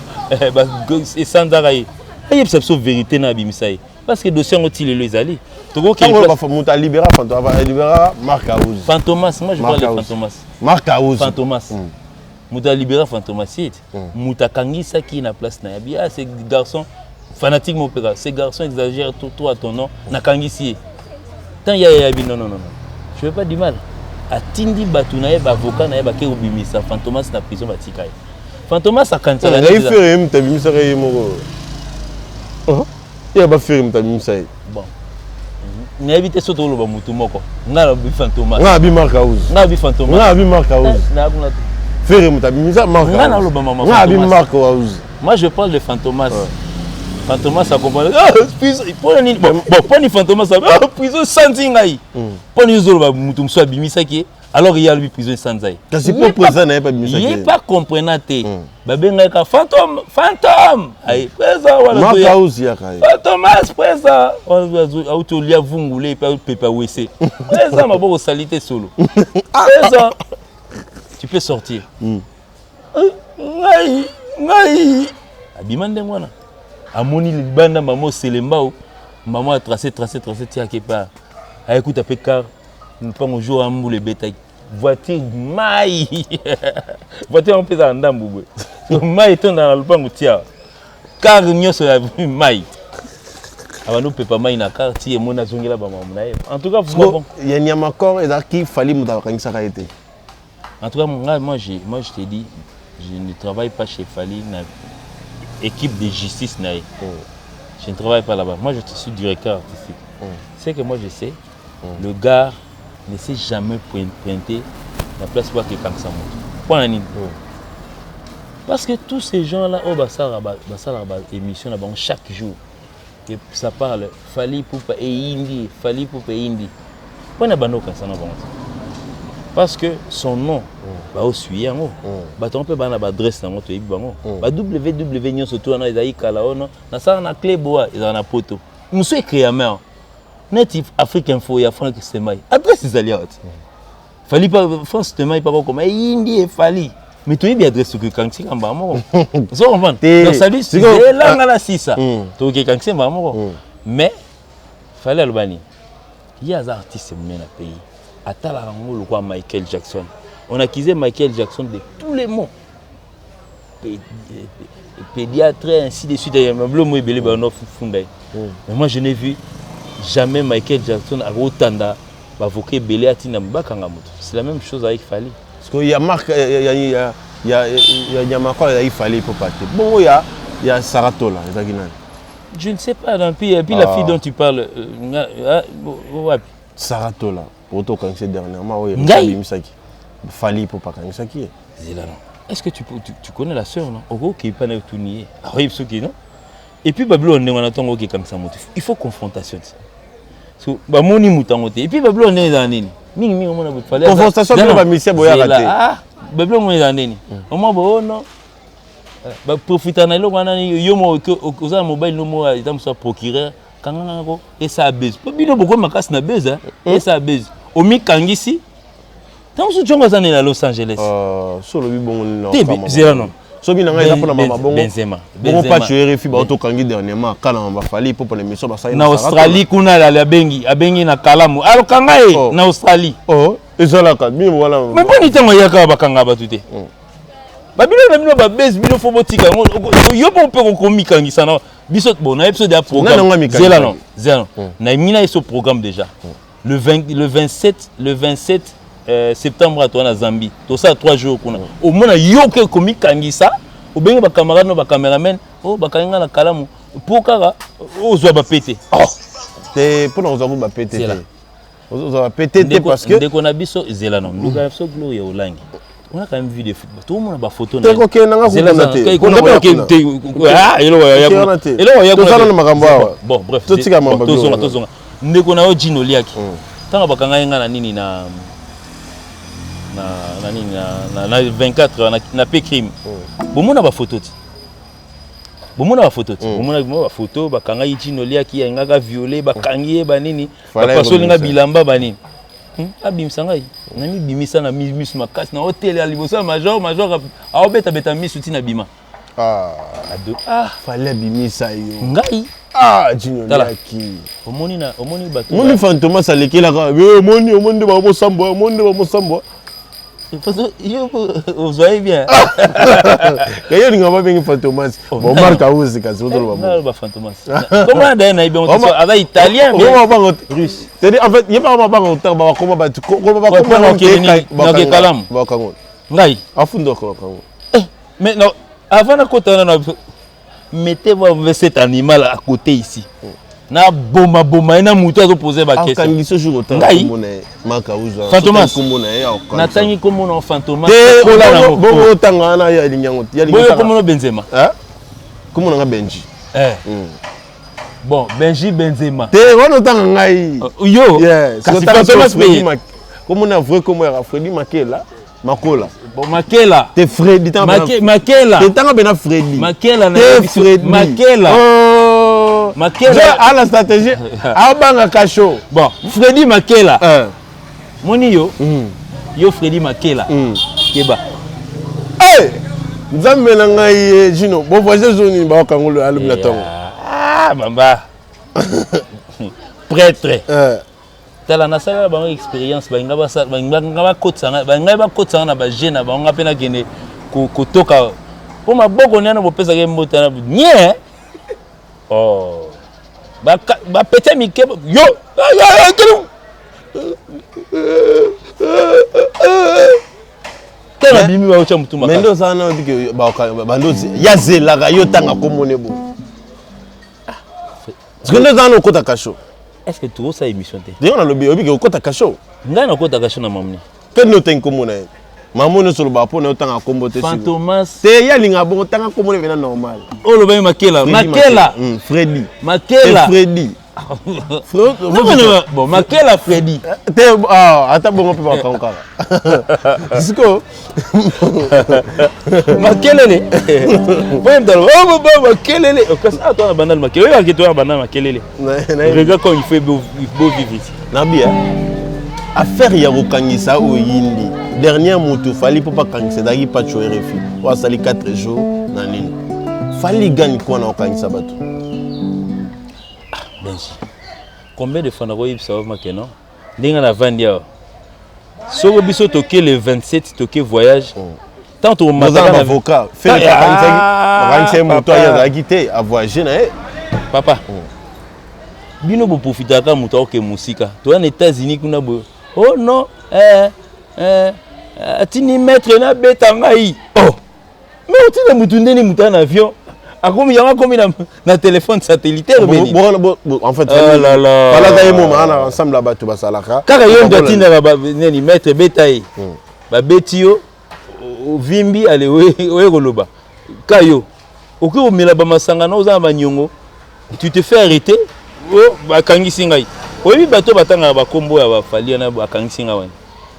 S1: esanzaka ye. Ayebisa biso vérité na abimisa ye, parce que dossier yango ti lelo ezali.
S2: Moto alibéra Fantomas, alibéra Mark House.
S1: Fantomas, moi je parle de Fantomas.
S2: Mark House.
S1: Fantomas, moto alibéra Fantomas ye te, moto akangisaki ye na place na ye. Abi ah, ce garçon fanatique moko mpeka, ce garçon exagère trop, trop à ton nom, nakangisi ye. Tant ya yabi non, non, non, non, je veux pas du mal. Atindi bato na ye, baavocat na ye, bake kobimisa Fantomas na prison, batika ye. Fantomas akanisaka.
S2: Ngai Ferre ye moto abimisaka ye moko, ye baFerre moto abimisa ye.
S1: Bon, nayebi te so toloba motu moko. Ngai nabi Fantomas.
S2: Ngai abi Mark House.
S1: Ngai abi Fantomas.
S2: Ngai abi Mark House.
S1: Nakuna te.
S2: Ferre moto abimisa Mark.
S1: Ngai naloba mama.
S2: Ngai abi Mark House.
S1: Moi je parle de Fantomas. Fantomas acomprendre, ah, prison mpona nini? Bon, mponi Fantomas, ah, prison esanzi ngai, mponi ozoloba motu mosusu abimisaki ye alors ye alobi prison esanza ye?
S2: Kasi po président na ye mpe abimisaki.
S1: Ye pas comprenant te, babengaki ka fantôme, fantôme aye président wana.
S2: Mark House yaka ye.
S1: Fantomas président auti olia vungule epe apepa wese, président maboko osali te solo, président tu peux sortir. Ngai ngai abima ndenge wana, amoni libanda mama oselembao, mama atrace trace trace, tiaki epa ayekuta mpe car mpango jour ya mbula ebetaki. Voiture mai, voiture yango mpe ezala ndambu boye, mai etondaka na lopango tia car nyonso ya mai, abandi opepa mai na car ti emoni azongela bamamu na ye. En tout cas,
S2: bon, ya Nyamakor ezalaki Fally moto akangisaka ye te.
S1: En tout cas, moi, je te dis, je ne travaille pas chez Fally, na équipe de justice na ye. Je ne travaille pas là-bas. Moi, je suis directeur artistique. Ce que moi je sais, le gars ne s'est jamais pointé na place po akekangisa moto. Mpo na nini? Parce que tous ces gens-là oyo basalaka baémission na bango chaque jour, et ça parle Fally Ipupa eyindi, Fally Ipupa eyindi, mpo na bando okangisa na bango te, parce que son nom baosuye yango. Bato yango mpe baa na baadresse nango, toyebi bango, ba www nyonso to wana ezali kala ono nasala na clé boa, ezala na poto mosu ecréamer neti Afrique Info ya Frank Semai, adresse ezali awa te. Fally pa France Semai pa kokoma eyindi efali, mais toyebi adresse, soki ekangisi mbala moko, ozo comprendre? Donc ça dit elanga na sisa, tokoki ekangisi mbala moko. Mais Fally aloba nini? Ye aza artiste monene na pays, atalaka yango lokola Michael Jackson. On accusait Michael Jackson de tous les maux, pédiatre, ainsi de suite, biloko ebele bano funda ye. Mais moi, je n'ai vu jamais Michael Jackson akotanda bavoka ebele atinda bakanga moto. C'est la même chose avec Fally.
S2: Parce que ya marque ya Nyamakor ezalaki Fally Ipupa te. Bongo ya Saratola ezalaki nani?
S1: Je ne sais pas. Et puis la fille dont tu parles, wapi?
S2: Saratola oto okangisi dernièrement, oyo abimisaki Fally Ipupa akangisaki ye.
S1: Zela, non, est-ce que tu connais la sœur? Non, okoki pa na tuni ye, akoyebi soki non. Et puis babiloko ndenge wana, ntongo okekangisa moto, il faut confrontation ti so bamoni moto yango te. Et puis babiloko ndenge ezala nini, mingimingi omona
S2: confrontation, bino bamisia boyaka te.
S1: Babiloko ngo ezala nini, omoi bo non, baprofita na eloko wana. Yo mo oza na mobali no mo eza mosu ya procureur, kangangako esala base, mpo bino bokomi makasi na base, esala base, omikangisi. Ntango mosusu ntongo aza nini na Los Angeles.
S2: So olobi bongo.
S1: Te, zela, non.
S2: Soki na ngai eza mpona mama bongo.
S1: Benzema.
S2: Bongo Pacho RFI baotokangi dernièrement kala na baFally mpo mpona émission basali.
S1: Na Australie kuna abengi na kalamu alokanga ye na Australie.
S2: Ezalaka bino wana.
S1: Mais mponi ntango ayaka bakanga bato te? Babino na bino babese, bino fo botika yango. Yo mpo mpe kokomikangisa na biso. Bon, nayebi biso deya programme. Zela, non, zela, non, nayemi na ye so programme déjà le 20, le 27, le 27 septembre atoa na Zambie, tosala 3 jours kuna. Omona yo ke komikangisa, obenge bacamarade no bacameraman oyo bakangi nga na kalamu mpo kaka ozwa bapete.
S2: Te, mpona kozwa ku bapete te, ozwa bapete te, parce que
S1: ndeko na biso, ezela, no, ndeko na biso Gloria Olangi, on a quand même vu des, tomona bafoto.
S2: Te, kokende nanga kuna te.
S1: Eloko
S2: tozala na makambo awa.
S1: Bon, bref.
S2: Totika mambo.
S1: Tozonga, tozonga. Ndeko na yo Jino Oliaki, ntango bakanga ye nga na nini, na nini, na 24 na p crime, bomona bafoto ti, bomona bafoto ti, bomona bafoto bakangaki Jino Oliaki, ayingaka viole, bakangi ye banini, bapasolinga bilamba banini. Abimisa ngai, namibimisa na misu makasi na otele ya liboso ya major. Major aobetabeta misu ntina bima.
S2: Fally abimisa yo?
S1: Ngai.
S2: Ah, Jino Liaki.
S1: Omoni na omoni bato.
S2: Omoni Fantomas alekelaka, omoni, omoni nde bamosambwa, omoni nde bamosambwa.
S1: Yo ozwai bien.
S2: Yo olinga babengi Fantomas. Bon, Mark Auzi, kasi ozoloba.
S1: Ba Fantomas, comment d'ailleurs nayebi yango? Aza italien.
S2: Bango
S1: russe.
S2: C'est-à-dire, en fait, ye bango bango otanga bakoma bato
S1: bakoma kalamu.
S2: Bakango
S1: ngai.
S2: Afundaka bakango.
S1: Mais non, avant nakota wana, mettez-moi cet animal à côté ici, na boma boma ye na motu azopose baquestion.
S2: Akangisi jour otanga kombo na ye Mark Auza.
S1: Fantomas, natangi kombo na Fantomas.
S2: Bongo otanga wana, ye alingi yango.
S1: Boyo kombo na Benzema.
S2: Kombo nanga Benji.
S1: Bon, Benji Benzema.
S2: Te, wana otanga ngai.
S1: Yo
S2: kasi Fantomas mpe. Kombo na vrai, kombo yaka Fredi Makela Makola.
S1: Bon, Makela.
S2: Te, Fredi.
S1: Makela.
S2: Te, tanga bena Fredi.
S1: Makela.
S2: Te, Fredi.
S1: Makela.
S2: Oh.
S1: Makela.
S2: Ala stratégie abanga kasho.
S1: Bon, Fredi Makela, moni yo, yo Fredi Makela, keba.
S2: Hey! Nzambe na ngai ye Jino, bon voyage zoni bakangolo alobi na ntongo.
S1: Ah, mamba prêtre. Tala, nasalela bango expérience, balinga bakotisa ngai, bakotisa ngai na bajeu na bango, ngai mpe nakende kotoka mpo maboko nano bopesaka ye mbote na nye. Oh, bapete mike yo. Tala, bimi baotya motu.
S2: Makasi nde ozala na obike bando yazelaka yo ntanga komone bo parce que nde ozala na okota kasho.
S1: Est ce que tokosala émission te?
S2: Ndenge nalobi, obike okota kasho.
S1: Ngai nakota kasho na mamni.
S2: Mpe nde otangi kombo na ye, mama nyonso olobaka mpo na yo, otanga kombo te.
S1: Fantomas.
S2: Te, ye alingaka bongo, tanga kombo na ye mpena normal.
S1: Oyo olobaki Makela, Makela.
S2: Fredi.
S1: Makela.
S2: Fredi.
S1: Bon, Makela Fredi.
S2: Te, ata bongo mpe bakango kaka sikoyo.
S1: Makelele po mtalo makelele kasi awa towana bandal makelele, oyebaki towana bandal makelele. Regarde comme il faut beau, beau vivre ici.
S2: Nabia affaire ya kokangisa oyo yindi dernière moto Fally mpo bakangisa ezalaki Pacho RFI oyo asali 4 jours na nini. Fally gagne quoi na kokangisa bato?
S1: Benji, combien de fois nakoyebisa yo makeno ndenge navandi awa? Soko biso toke le 27, toke voyage, tant
S2: tokomataka na avocat bakangisa ye, moto aye azalaki te, avoyage na ye.
S1: Papa, bino boprofitaka moto aoke mosika, toya na États-Unis kuna boye. Oh non, atindi maître nabeta ngai. Oh, mais otinda motu ndeni motu aya na avion, akomi yango, akomi na téléphone satellitaire.
S2: En fait, falaka ye moma na ensemble ya bato basalaka.
S1: Kaka ye moto atindaka neni, maître beta ye, babeti yo, ovimbi ale oye koloba ka yo okoki komela bamasanga na oza na baniongo, tu te fais arrêter, o bakangisi ngai. Oyebi bato batangaka bakombo ya bafali wana, bakangisi ngai wana,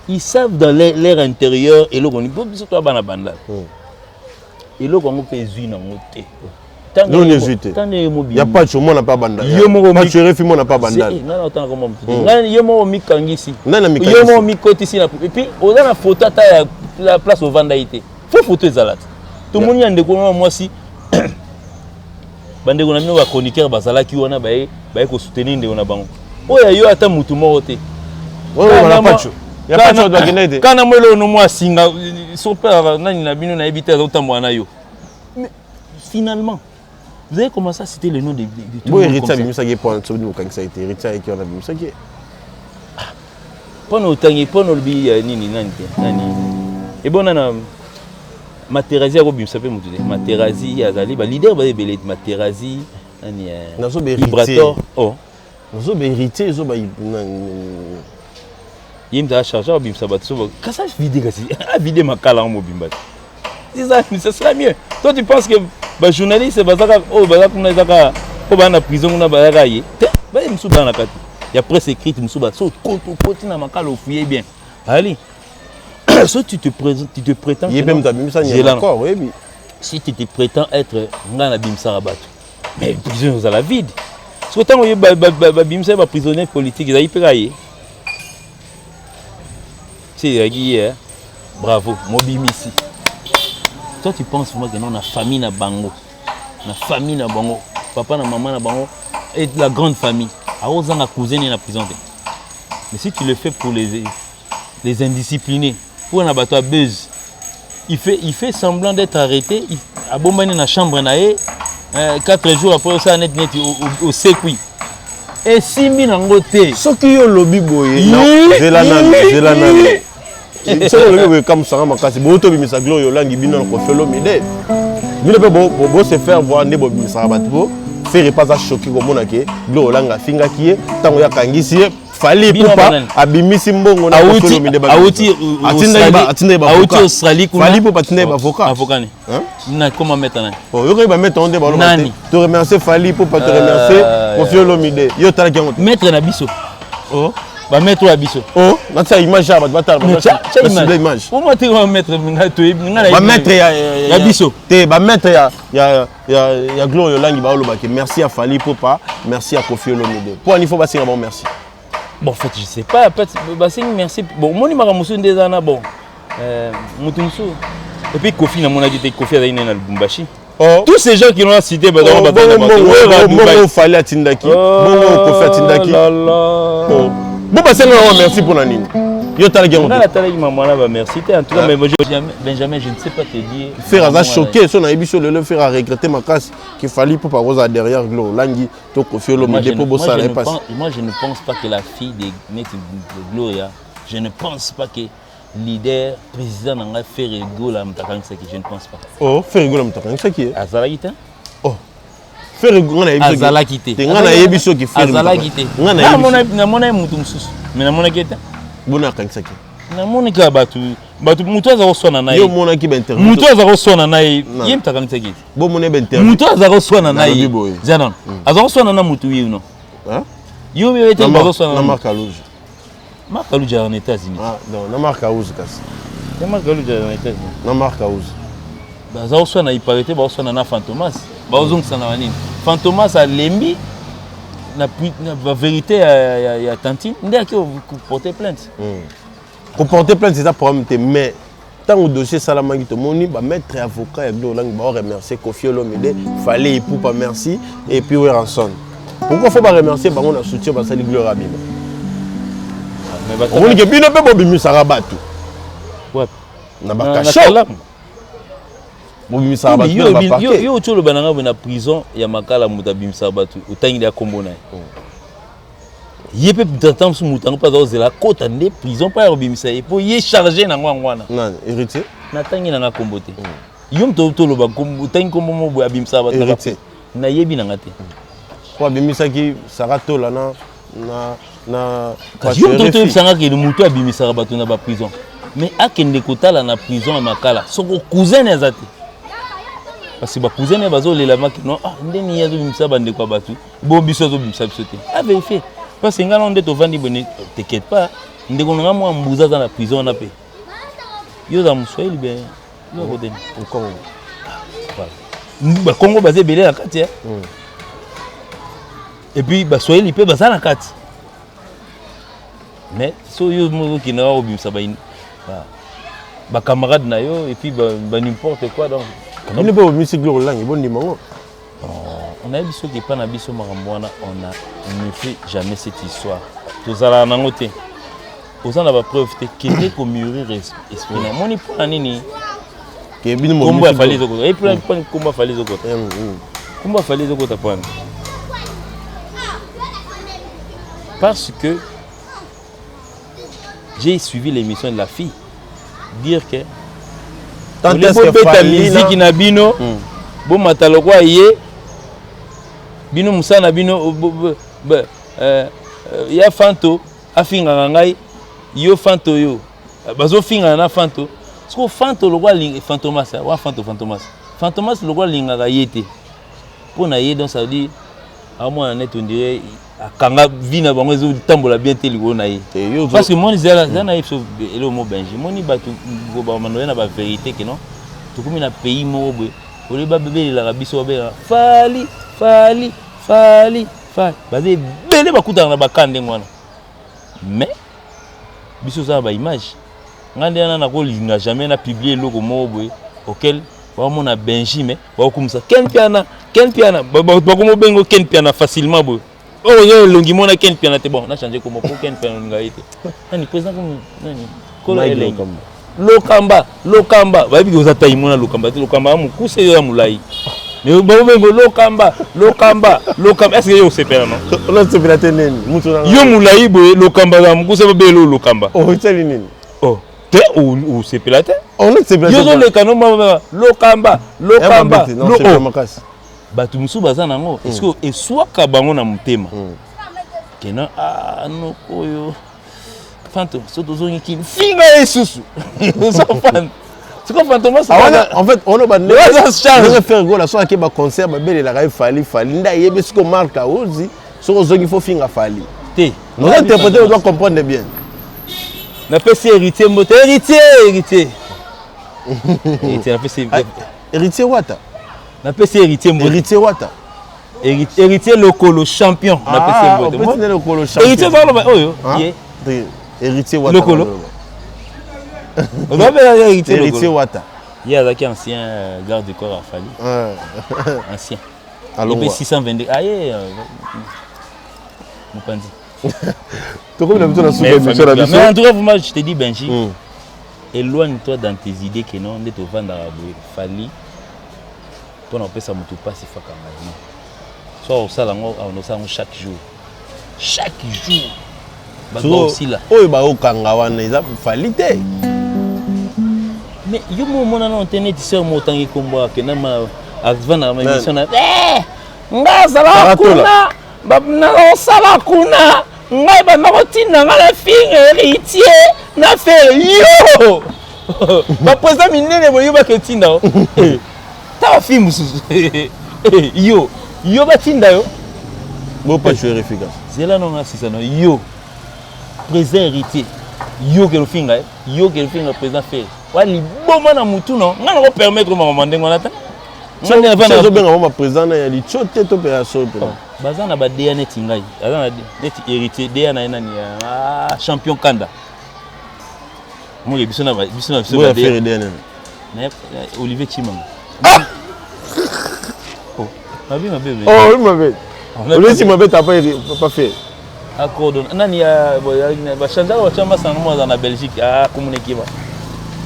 S1: ils savent dans l'air intérieur eloko nini. Po biso toya bana bandala, eloko yango mpe ezwi nango te.
S2: Noni ezwi te ya Pacho, omona mpe abanda.
S1: Yo moko.
S2: Pacho Refi, mona mpe abanda.
S1: Ngai na otanga kombo motu te. Ngai, yo moko mikangisi.
S2: Nani?
S1: Yo moko mikotisi na, et puis oza na photo ata ya la place ovanda ye te. Fo photo ezala te. Tomoni ya ndeko na mwasi, bandeko na bino bachroniqueur bazalaki wana, baye baye kosoutenir ndeko na bango. Oyo yo ata mutu moko te. Kana mo eloko no mwa asinga so mpe nani na bino nayebi te, azotambola na yo. Mais finalement, vous avez commencé à citer le nom de tout
S2: le monde. Héritier abimisaki mpo soki bokangisa ete Héritier ayeki wana, abimisaki.
S1: Mpona otangi, mpona olobi nini, nani te, nani ebona na Materazi akobimisa mpe motu te. Materazi azali, baleader baza ebele. Materazi nani?
S2: Nazoba.
S1: Vibrator, oh.
S2: Nazoba Héritier, ezoba.
S1: Ye moto acharge akobimisa bato so kasi avide, kasi avide makala yango mobimba te. C'est ça, ce sera mieux. Toi, tu penses que bajournaliste bazaka oyo baza kuna, ezaka oyo baza na prison kuna, bazaka ye te. Baye mosusu baza na kati ya presse écrite, mosusu baso okoti na makala, ofouye bien ali. So tu te présentes, tu te prétends.
S2: Ye mpe moto abimisa nyama, oyebi.
S1: Si tu te prétends être ngai nabimisaka bato, mais prison ozala vide. Soki ntango ye babimisa ye baprisonnier politique, ezalaki mpe kaka ye si ezalaki ye. Bravo mobimisi. Toi, tu penses vraiment que non, na famille na bango, na famille na bango, papa na mama na bango et la grande famille, akozanga cousin na prison te? Mais si tu le fais pour les indisciplinés, pour na bato ya buzz, il fait semblant d'être arrêté, abombani na chambre na ye, 4 jours après osala neti neti osekwi, esimbi nango te.
S2: Soki yo olobi boye, zela nanu, zela nanu. Soki olobi boye, ekamusanga makasi boyo tobimisa Gloire Olangi, bino na Koffi Olomide, bino mpe bose faire voir nde bobimisaka bato. Bo Ferre mpe aza choqué komona ke Gloire Olangi afingaki ye ntango ye akangisi ye. Fally Ipupa abimisi mbongo na Koffi Olomide.
S1: Auti Australie.
S2: Kuna Fally Ipupa atindaki bavocat.
S1: Avocat ni na koma maître nani?
S2: Oyokai bamaître ngo nde baloba te: to remercier Fally Ipupa, to remercier Koffi Olomide. Yo otalaki yango te?
S1: Maître na biso, bamaître oyo ya biso.
S2: Oh, natia image ya bato batala
S1: image. Oma te, maître ngai toyebi ngai.
S2: Bamaître
S1: ya biso.
S2: Te, bamaître ya Gloire Olangi baolobaki merci ya Fally Ipupa, merci ya Koffi Olomide. Mpo ani fo basenga bango merci?
S1: Bon, en fait, je sais pas, peut basengi merci. Bon, omoni makambo mosusu nde eza na bon, moto mosusu. Et puis Kofi, namonaki te. Kofi azali nde na Lubumbashi.
S2: Oh.
S1: Tous ces gens qui l'ont cité,
S2: bongo Fally atindaki, bongo Kofi atindaki. Oh. Bo basenga yango merci mpo na nini? Yo otalaki yango?
S1: Nga natalaki mama wana ba merci te en tout cas, mais Benjamin, je ne sais pas te dire.
S2: Ferre aza choqué. So nayebi so lelo Ferre aregrette makasi qu'il fallait mpo pakozala derrière Glo Olangi to Koffi Olomide mpo bosala ye pasi.
S1: Moi, je ne pense pas que la fille de neti Gloria, je ne pense pas que leader président na ngai Ferre Gola moto akangisaki, je ne pense pas.
S2: Oh, Ferre Gola moto akangisaki ye?
S1: Azalaki te.
S2: Oh, Ferre, nga nayebi.
S1: Azalaki te.
S2: Te, nga nayebi soki
S1: Ferre azalaki te.
S2: Nga nayebi.
S1: Namonaki moto mosusu, mais namonaki te.
S2: Bona akangisaki?
S1: Namoni kaka bato, bato, moto aza koswana na
S2: ye. Yo omonaki bainterview?
S1: Moto aza koswana na ye, ye moto akanisaki te.
S2: Bomoni bainterview?
S1: Moto aza koswana na ye za nano, aza koswana na motu ye no. Yo yo ete bazoswana
S2: na Marc Alouge.
S1: Marc Alouge en États-Unis.
S2: Ah non, na Marc Aouze kasi.
S1: Na Marc Alouge en États-Unis.
S2: Na Marc Aouze.
S1: Baza koswana, il paraît bazoswana na Fantomas, bazozongisa na banini. Fantomas alembi na vérité ya tantine nde ake porter plainte.
S2: Koporter plainte eza problème te, mais ntango dossier esalamaki, tomoni bamaître avocat ya Glo Olangi baoremercier Koffi Olomide, Fally Ipupa merci, et puis Werrason. Pourquoi faut baremercier bango na soutien basali Gloire abima? Omoni ke bino mpe bobimisaka bato na bakasho, bobimisaka bato na baparquet.
S1: Yo oti oloba na ngai boye, na prison ya Makala moto abimisaka bato, otangeli ya nkombo na ye. Ye mpe tata mosusu, moto yango mpe aza kozela akota nde prison mpo ya kobimisa ye, mpo ye charge nango yango wana.
S2: Nani? Héritier?
S1: Natangi nanga nkombo te. Yo moto toloba, otangi nkombo mo boye abimisaka bato.
S2: Héritier.
S1: Nayebi nanga te.
S2: Po abimisaki Sara Tola na
S1: Kasi yo moto toyebisanga kende moto abimisaka bato na baprison, mais akende kotala na prison ya Makala soko cousin aza te, parce que bacousin ne bazolela maki no. Ah, ndeni ye azobimisa bandeko ya bato, bo biso azobimisa biso te. Avérifie, parce que ngai nano nde tovandi boye, t'inquiète pas, ndeko na nga mwa mbuza aza na prison wana. Mpe yo oza moswahili be, yo akoteni?
S2: Kongo.
S1: Bakongo baza ebele na kati, et puis baswahili mpe baza na kati. Mais so yo moko okendaka kobimisa bacamarade na yo et puis ba n'importe quoi, donc.
S2: Bino mpe bobimisi Gloire Olangi, bondima ngo.
S1: Nayebi soki epa na biso makambo wana, on a ne fait jamais cette histoire, tozalaka nango te. Oza na bapreuve te, kende komûrir esprit. Namoni mpona nini kombo ya Fally ezokota, kombo ya Fally ezokota, kombo ya Fally ezokota mpona parce que j'ai suivi l'émission de la fille dire que bobeta miziki na bino, bomata lokwa ye bino, mosala na bino ya Fanto afingaka ngai, yo Fanto, yo bazofingana na Fanto. Siko Fanto lokwa Fantomas wa Fanto, Fantomas, Fantomas lokwa alingaka ye te mpo na ye. Donc ça veut dire amwana neti on dirait akanga vie na bango ezotambola bien te likolo na ye, parce que moni zala na ye biso eloko mo Benji moni bato bamando ye na bavérité ke non, tokomi na pays moko boye, olie babelelaka biso, babelelaka Fally, Fally, Fally, Fally, baza ebele, bakutana na baka ndenge wana. Mais biso oza na baimage, ngai nde wana nakolinga jamais na publie eloko moko boye auquel baomona Benji, mais bakokumisa Ken Piana, Ken Piana, bakomobengo Ken Piana facilement boye. Oyo oyo elongi mona Ken Piana te. Bon, na change kombo po Ken Piana olinga ye te. Nani président komi nani? Kolo elengi Lokamba, Lokamba, bayebi ke oza tai mona Lokamba te. Lokamba ya mokuse, yo ya molai, mais bakobengo Lokamba, Lokamba, Lokamba. Est ce que yo osepela? No.
S2: Osepela te nini?
S1: Mutu yo molai boye, Lokamba ya mokuse, babele Lokamba.
S2: Osali nini?
S1: Oh te, osepela te. Yo ozoleka no Lokamba, Lokamba. Bato mosusu baza nango, est ce que eswaka bango na motema kena? Ah, noko oyo Fanto, so tozongi kini, finga ye susu. Siko Fantomas.
S2: En fait, ono bandenge Ferre Gola so ake baconcert, babelelaka ye Fally, Fally nde ayebi. Siko Marc Aozi, soki ozongi fo finga Fally.
S1: Te.
S2: Nous interpréter, on doit comprendre bien.
S1: Napesi Héritier mbote, Héritier, Héritier, Héritier, napesi.
S2: Héritier Wata.
S1: Napesi Héritier mbote.
S2: Héritier Wata.
S1: Héritier Lokolo champion, napesi
S2: mbote. Lokolo
S1: champion. Héritier ozaloba oyo ye.
S2: Héritier Wata.
S1: Lokolo ozabela Héritier.
S2: Héritier Wata.
S1: Ye azalaki ancien garde du corps a Fally, ancien. Epe 622 aye mopanzi.
S2: Tokomi na biso na suka émission na biso.
S1: Mais en tout cas, vraiment, je te dis, Benji, éloigne-toi dans tes idées que non, nde tovandaka boye, Fally mpona kopesa moto mpasi fakanga ye, non. Soit osala yango, osala yango chaque jour, chaque jour, bato baosila.
S2: Oyo baokanga wana eza Fally te.
S1: Mais yo mo omona nano te neti sœur mo otangi nkombo, akenda avandaka ma émission na nga, azalaka kuna, nazosala kuna, ngai banda kotinda nga na finga Héritier na Ferre. Yo baprésident minene boye, yo bake otinda o ta bafille mosusu, yo batinda yo.
S2: Bopacho efficace.
S1: Zela nonga asisa na yo président Héritier, yo ke lofinga ye, yo ke lofinga président Ferre wa liboma na mutu. No, ngai nako permettre makambo ndenge wana te.
S2: Ozobenga mo baprésident na ya litio te to mpe ya solo mpe?
S1: Baza na badeya neti ngai, aza na neti Héritier, deya na ye nani, champion Kanda moke, biso na biso na
S2: biso. Badeya.
S1: Olivier Chimanga. Mabe mabe.
S2: Oh, mabe. Olivier Chimanga t'as pas fait.
S1: Accord nani ya bachangeaka, batya masanga mo aza na Belgique, akomuna ekiba.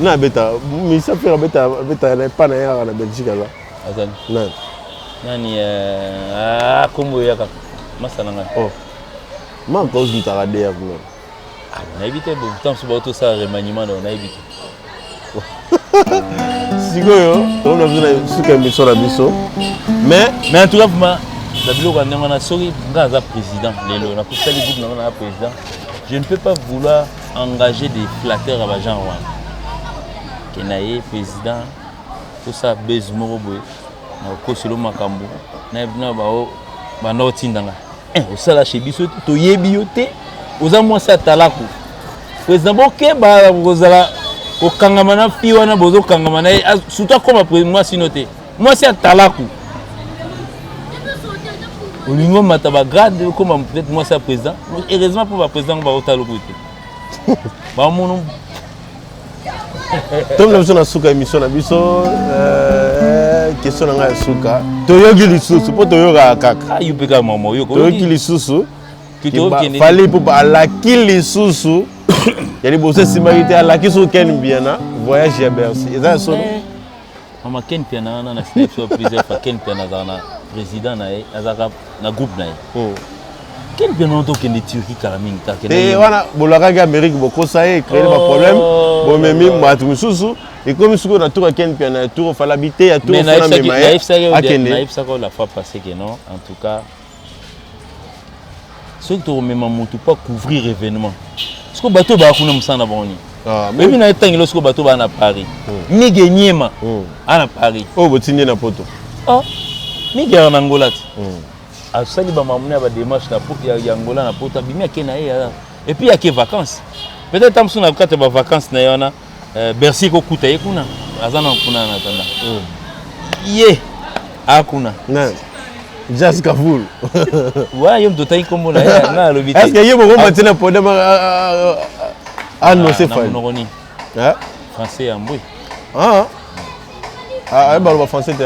S2: Na abeta misa Ferre, abeta abeta na epa na ye kaka na Belgique aza.
S1: Azali.
S2: Nani?
S1: Nani? Kombo oyo kaka masa na ngai.
S2: Oh, manka ozutaka de ya kuna.
S1: Nayebi te, ntango mosusu baotosala remaniement, donc nayebi te.
S2: Sikoyo tokomona biso na suka émission na biso, mais
S1: Mais en tout cas, vraiment, na biloko ya ndenge wana, soki nga aza président lelo, nakosali groupe na nga na président, je ne peux pas vouloir engager des flatteurs ya bagenre wana ke na ye président tosala base moko boye na kokoselo makambo na bao banda otindanga osala chez biso te, toyebi yo te, oza mwasi atalaku. Président, bokeba kozala kokangama na fi wana, bozokangama na ye, surtout akoma mwasi no te, mwasi atalaku. Olingi omata bagrade, okoma peut-être mwasi ya président. Heureusement mpo baprésident ngo baotala loku te, bamona.
S2: Tomi na biso na suka émission na biso. Question na ngai ya suka: toyoki lisusu, mpo toyokaka kaka.
S1: Yo mpe kaka mama oyoka.
S2: Toyoki lisusu Fally mpo alaki lisusu ya liboso, esimbaki te, alaki soki Ken Mpiana voyage ya Bercy, eza ya solo?
S1: Mama, Ken Mpiana wana na sina biso plusieurs fois. Ken Mpiana azalaka na président na ye, azalaka na groupe na ye. Ken Mpiana wana tokende Turquie kala mingi.
S2: Te, wana bolakaki Amérique, bokosa ye, créer baproblème, bomemi bato mosusu, ekomi sikoyo na tour ya Ken Mpiana, ya tour ofalabi te, ya tour ofana mema ye akende.
S1: Nayebisaka la fois passée que non, en tout cas, soki tokomema motu mpo couvrir événement, sikoyo bato oyo baya kuna, mosala na bango nini? Oyebi na etangelo, sikoyo bato baa na Paris, Mige Nyema aa na Paris.
S2: Oyo botindi ye na Poto.
S1: Mige aka na Angola te, asali bamamuna ya badémarche ya Angola na Poto, abimi, ake na ye, et puis ake vacances peut-être, ta mosusu na kati ya bavacance na ye wana, Bercy ekokuta ye kuna, aza na kuna na tanda ye akuna.
S2: Jazz Kavul.
S1: Wana yo moto otangi nkombo na ye, nga alobi
S2: te. Est-ce que ye moko matie na podium annonce
S1: Fally? Monoko nini? Français ya mbwe.
S2: Ah, baloba français te?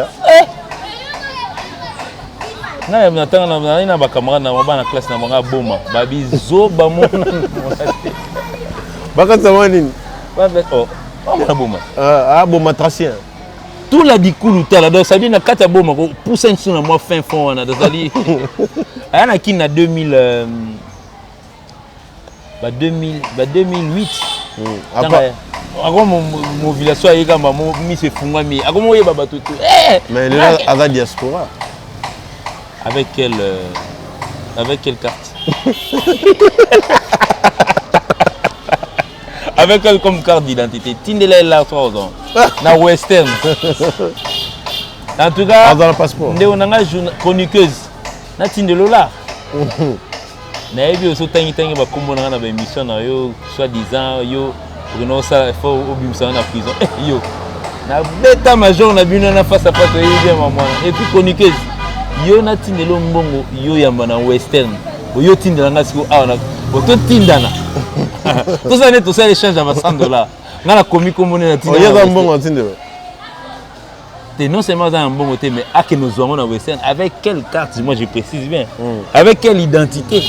S1: Ngai natanga nai na bacamarade na bana classe na bango, aboma babizoba mona te.
S2: Bakatisa mwa nini?
S1: Bamona boma.
S2: Boma tracien.
S1: Tula dikulu tala, donc ça dit na kati ya boma kopusa nsu na mwa fin fond wana. Tozali aya na Kini na 2000, ba 2000, ba 2008. Ako mobilisation ayekamba, miso efungwami, akomi oyeba bato te.
S2: Mais lelo aza diaspora.
S1: Avec quelle carte? Avec quelle comme carte d'identité? Tindela ye la 3 ans na Western, en tout cas.
S2: Aza na passeport.
S1: Ndeko na ngai chroniqueuse, natindelo la nayebi ozotangitangi bakombo na ngai na baémission na yo, soit disant yo okende osala effort obimisa nga na prison. Yo nabeta major na bino na face à face, oyebi bien mamwana. Et puis chroniqueuse, yo natindela mbongo, yo yamba na Western, oyo tindela nga sikoyo awa, ototindana, tosala nde tosala échange ya ba 100 $, nga nakomi kombo nde.
S2: Natinda mbongo, natindela.
S1: Te, non seulement aza na mbongo te, mais akende ozwa yango na Western avec quelle carte? Moi, je précise bien, avec quelle identité?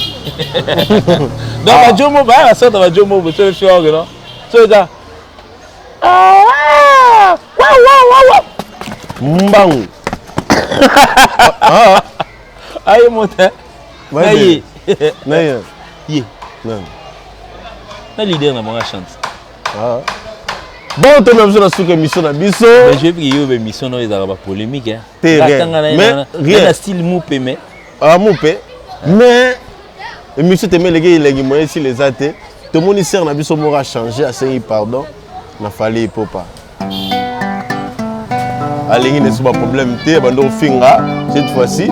S1: Donc bajomo baya basorte, bajomo boso fi orgue, non, so eza ah, wa wa wa wa.
S2: Mbangu.
S1: Aye moto na ye.
S2: Na ye.
S1: Ye.
S2: Nani?
S1: Na leader na bango chante.
S2: Ah. Bon, tomi biso na suka émission na biso.
S1: Mais je que yo émission no ezalaka ba polémique, hein.
S2: Te, rien.
S1: Mais rien na style mupe, mais
S2: Ah, mupe, mais émission temeleki elengi moyen esila eza te. Tomoni sere na biso moko achange, asengi pardon na Fally Ipupa, alingi neso baproblème te. Bando kofinga, cette fois-ci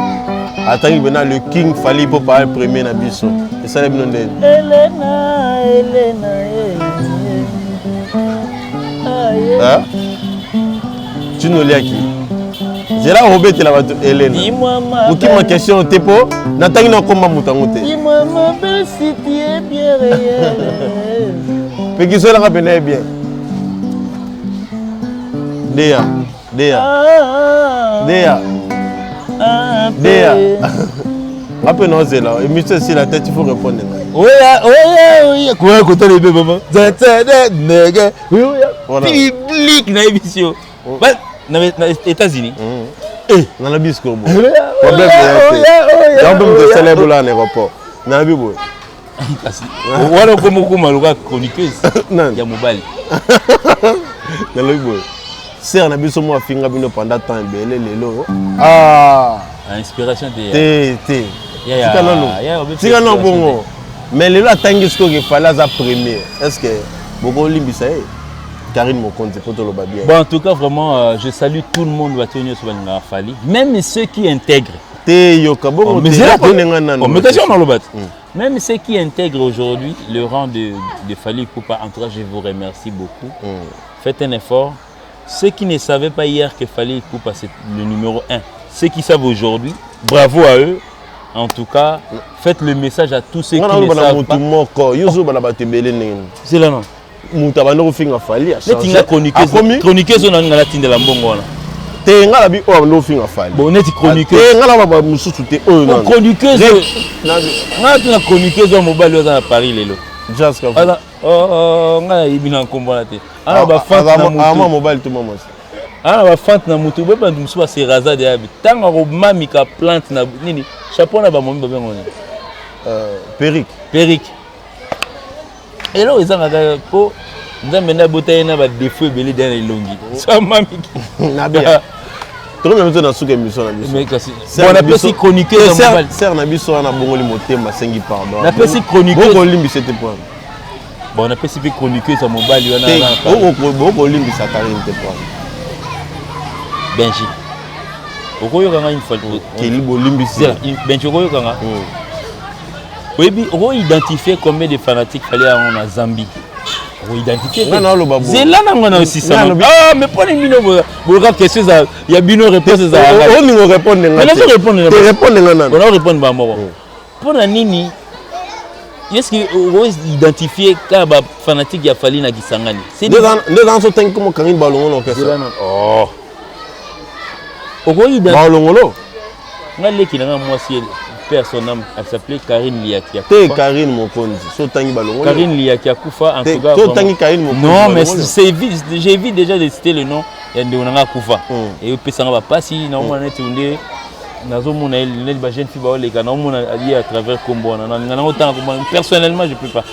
S2: atangi mpena le king Fally Ipupa premier na biso. Esali bino ndeni?
S1: Elena, Elena.
S2: Hein? Tino oliaki nzela kobetela bato Elena, okima question te mpo natangi na komba moto yango te.
S1: Dis-moi, ma belle, si tu es bien réel.
S2: Pekiso elanga mpena ye bien. Deya, deya, deya, deya, nga mpe naozela émission esila te. Il faut répondre ngai.
S1: Oya, oya, oya, koya kotala ebe mama ndenge public nayebi yo na États-Unis.
S2: Nalobi sikoyo boye, problème te. Yango mpe moto esala ebola na aéroport, nalobi boye.
S1: Kasi wana okoma okoma loka chroniqueuse ya mobali.
S2: Nalobi boye, sere na biso mo afinga bino pendant temps ebele, lelo ah.
S1: Inspiration te.
S2: Te, te, tika nano, tika nano bongo. Mais lelo atangi sikoyo ke Fally aza premier. Est ce que bokolimbisa ye, Karine Mokonzi, po toloba bien?
S1: Bon, en tout cas, vraiment, je salue tout le monde, bato nyonso balingaka Fally, même ceux qui intègrent.
S2: Te, yoka bongo te, répondre nano.
S1: Naloba te, même ceux qui intègrent aujourd'hui le rang de Fally Ipupa, en tout cas, je vous remercie beaucoup. Faites un effort. Ceux qui ne savaient pas hier que Fally Ipupa, c'est le numéro 1, ceux qui savent aujourd'hui, bravo à eux. En tout cas, faites le message à tous ceux qui ne savent pas.
S2: Moko yo ozobana bato ebele ndenge.
S1: C'est là, non?
S2: Moto abandi kofinga Fally.
S1: Neti nga chroniqueuse oyo naninga natindela mbongo wana.
S2: Te, nga nabi oyo abandi kofinga Fally.
S1: Bon, neti chroniqueuse.
S2: Te, nga na mosusu te, oyo.
S1: Chroniqueuse nga tuna, chroniqueuse oyo mobali oyo aza na Paris lelo, nga nayebi na nkombo wana te. Ana bafante na
S2: mutu mobali to mwasi.
S1: Ana bafante na mutu boye, bato mosusu baseraza deyabi ntango akomamika plante na nini, chapeau na bamomi, babengo nini?
S2: Perruque.
S1: Perruque. Eloko ezangaka mpo Nzambe nde abota ye na badefo ebele deya na elongi, so amamiki.
S2: Nabia tokomi biso na suka émission na biso.
S1: Bon, napesi chroniqueuse ya mobali.
S2: Sere na biso wana bongoli motema, asengi pardon.
S1: Napesi chroniqueuse.
S2: Bokolimbisa te point.
S1: Bon, napesi mpe chroniqueuse ya mobali wana.
S2: Bokolimbisa Karine te point.
S1: Benji, okoyoka nga une fois.
S2: Keli, bolimbisi.
S1: Benji, okoyoka nga. Oyebi, okoidentifie combien de fanatiques Fally yango na Zambie? Okoidentifie?
S2: Nga naoloba.
S1: Zela nango na osisa. Ah, mais mpona bino boyoka question eza ya bino, réponse ezalaka.
S2: Olingo répondre nga.
S1: Nazo répondre.
S2: Te, répondre nga nano.
S1: Ona répondre ba moko. Mpona nini? Est-ce que oidentifie kaka bafanatique ya Fally na Kisangani?
S2: Nde eza so tangi komo Karine balongo na orchestre.
S1: Oh, okoyi.
S2: Balongolo.
S1: Nga leki na nga mwasi, paix à son âme, elle s'appelait Karine Liaki.
S2: Te, Karine Mokonzi, so tangi balongolo.
S1: Karine Liaki akufa, en tout cas.
S2: To tangi Karine Mokonzi.
S1: Non, mais c'est j'évite déjà de citer le nom ya ndeko na nga akufa. Et opesanga bapasi, naomona neti nde nazomona ye neti bajeune fille baoleka, naomona ye à travers kombo wana, nalinga nango otanga kombo. Personnellement, je peux pas.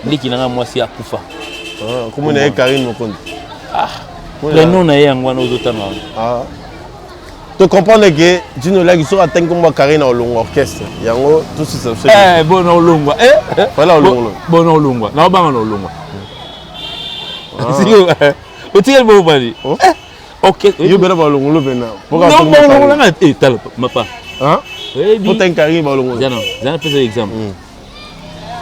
S1: Leki na nga mwasi akufa.
S2: Kombo na ye Karine Mokonzi.
S1: Ah, prénom na ye yango wana ozotanga wana.
S2: To comprendre ke Dino Laki, soki atangi kombo ya Karine na olongwa orchestre yango, tosisa biso.
S1: Bon, na olongwa.
S2: Fala olongwa.
S1: Bon, na olongwa, naobanga na olongwa. Otikali bongo bani? Ok.
S2: Yo mpena balongolo mpena.
S1: Balongolanga, tala mapa.
S2: Otangi Karine, balongolo.
S1: Zana, zana, pesa exemple.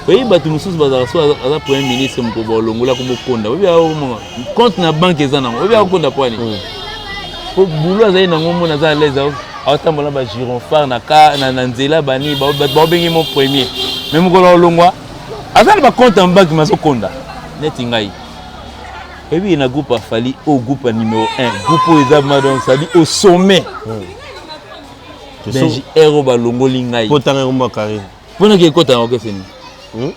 S1: Oyebi, bato mosusu bazalaka so aza premier ministre, moko balongola komokonda, oyebi, aomonga compte na banque eza nango, oyebi, akokonda po ani po bulo azali nango, mona aza à l'aise, aotambola bagyrophare na nzela, bani baobengi mo premier. Mais mokolo alongwa, aza na bacompte en banque, mazokonda neti ngai. Oyebi na groupe ya Fally oyo groupe ya numéro 1, groupe oyo eza ma donc c'est-à-dire au sommet. Benji Hero balongoli ngai.
S2: Po tanga yango carré.
S1: Pona ke kota na orchestre nini?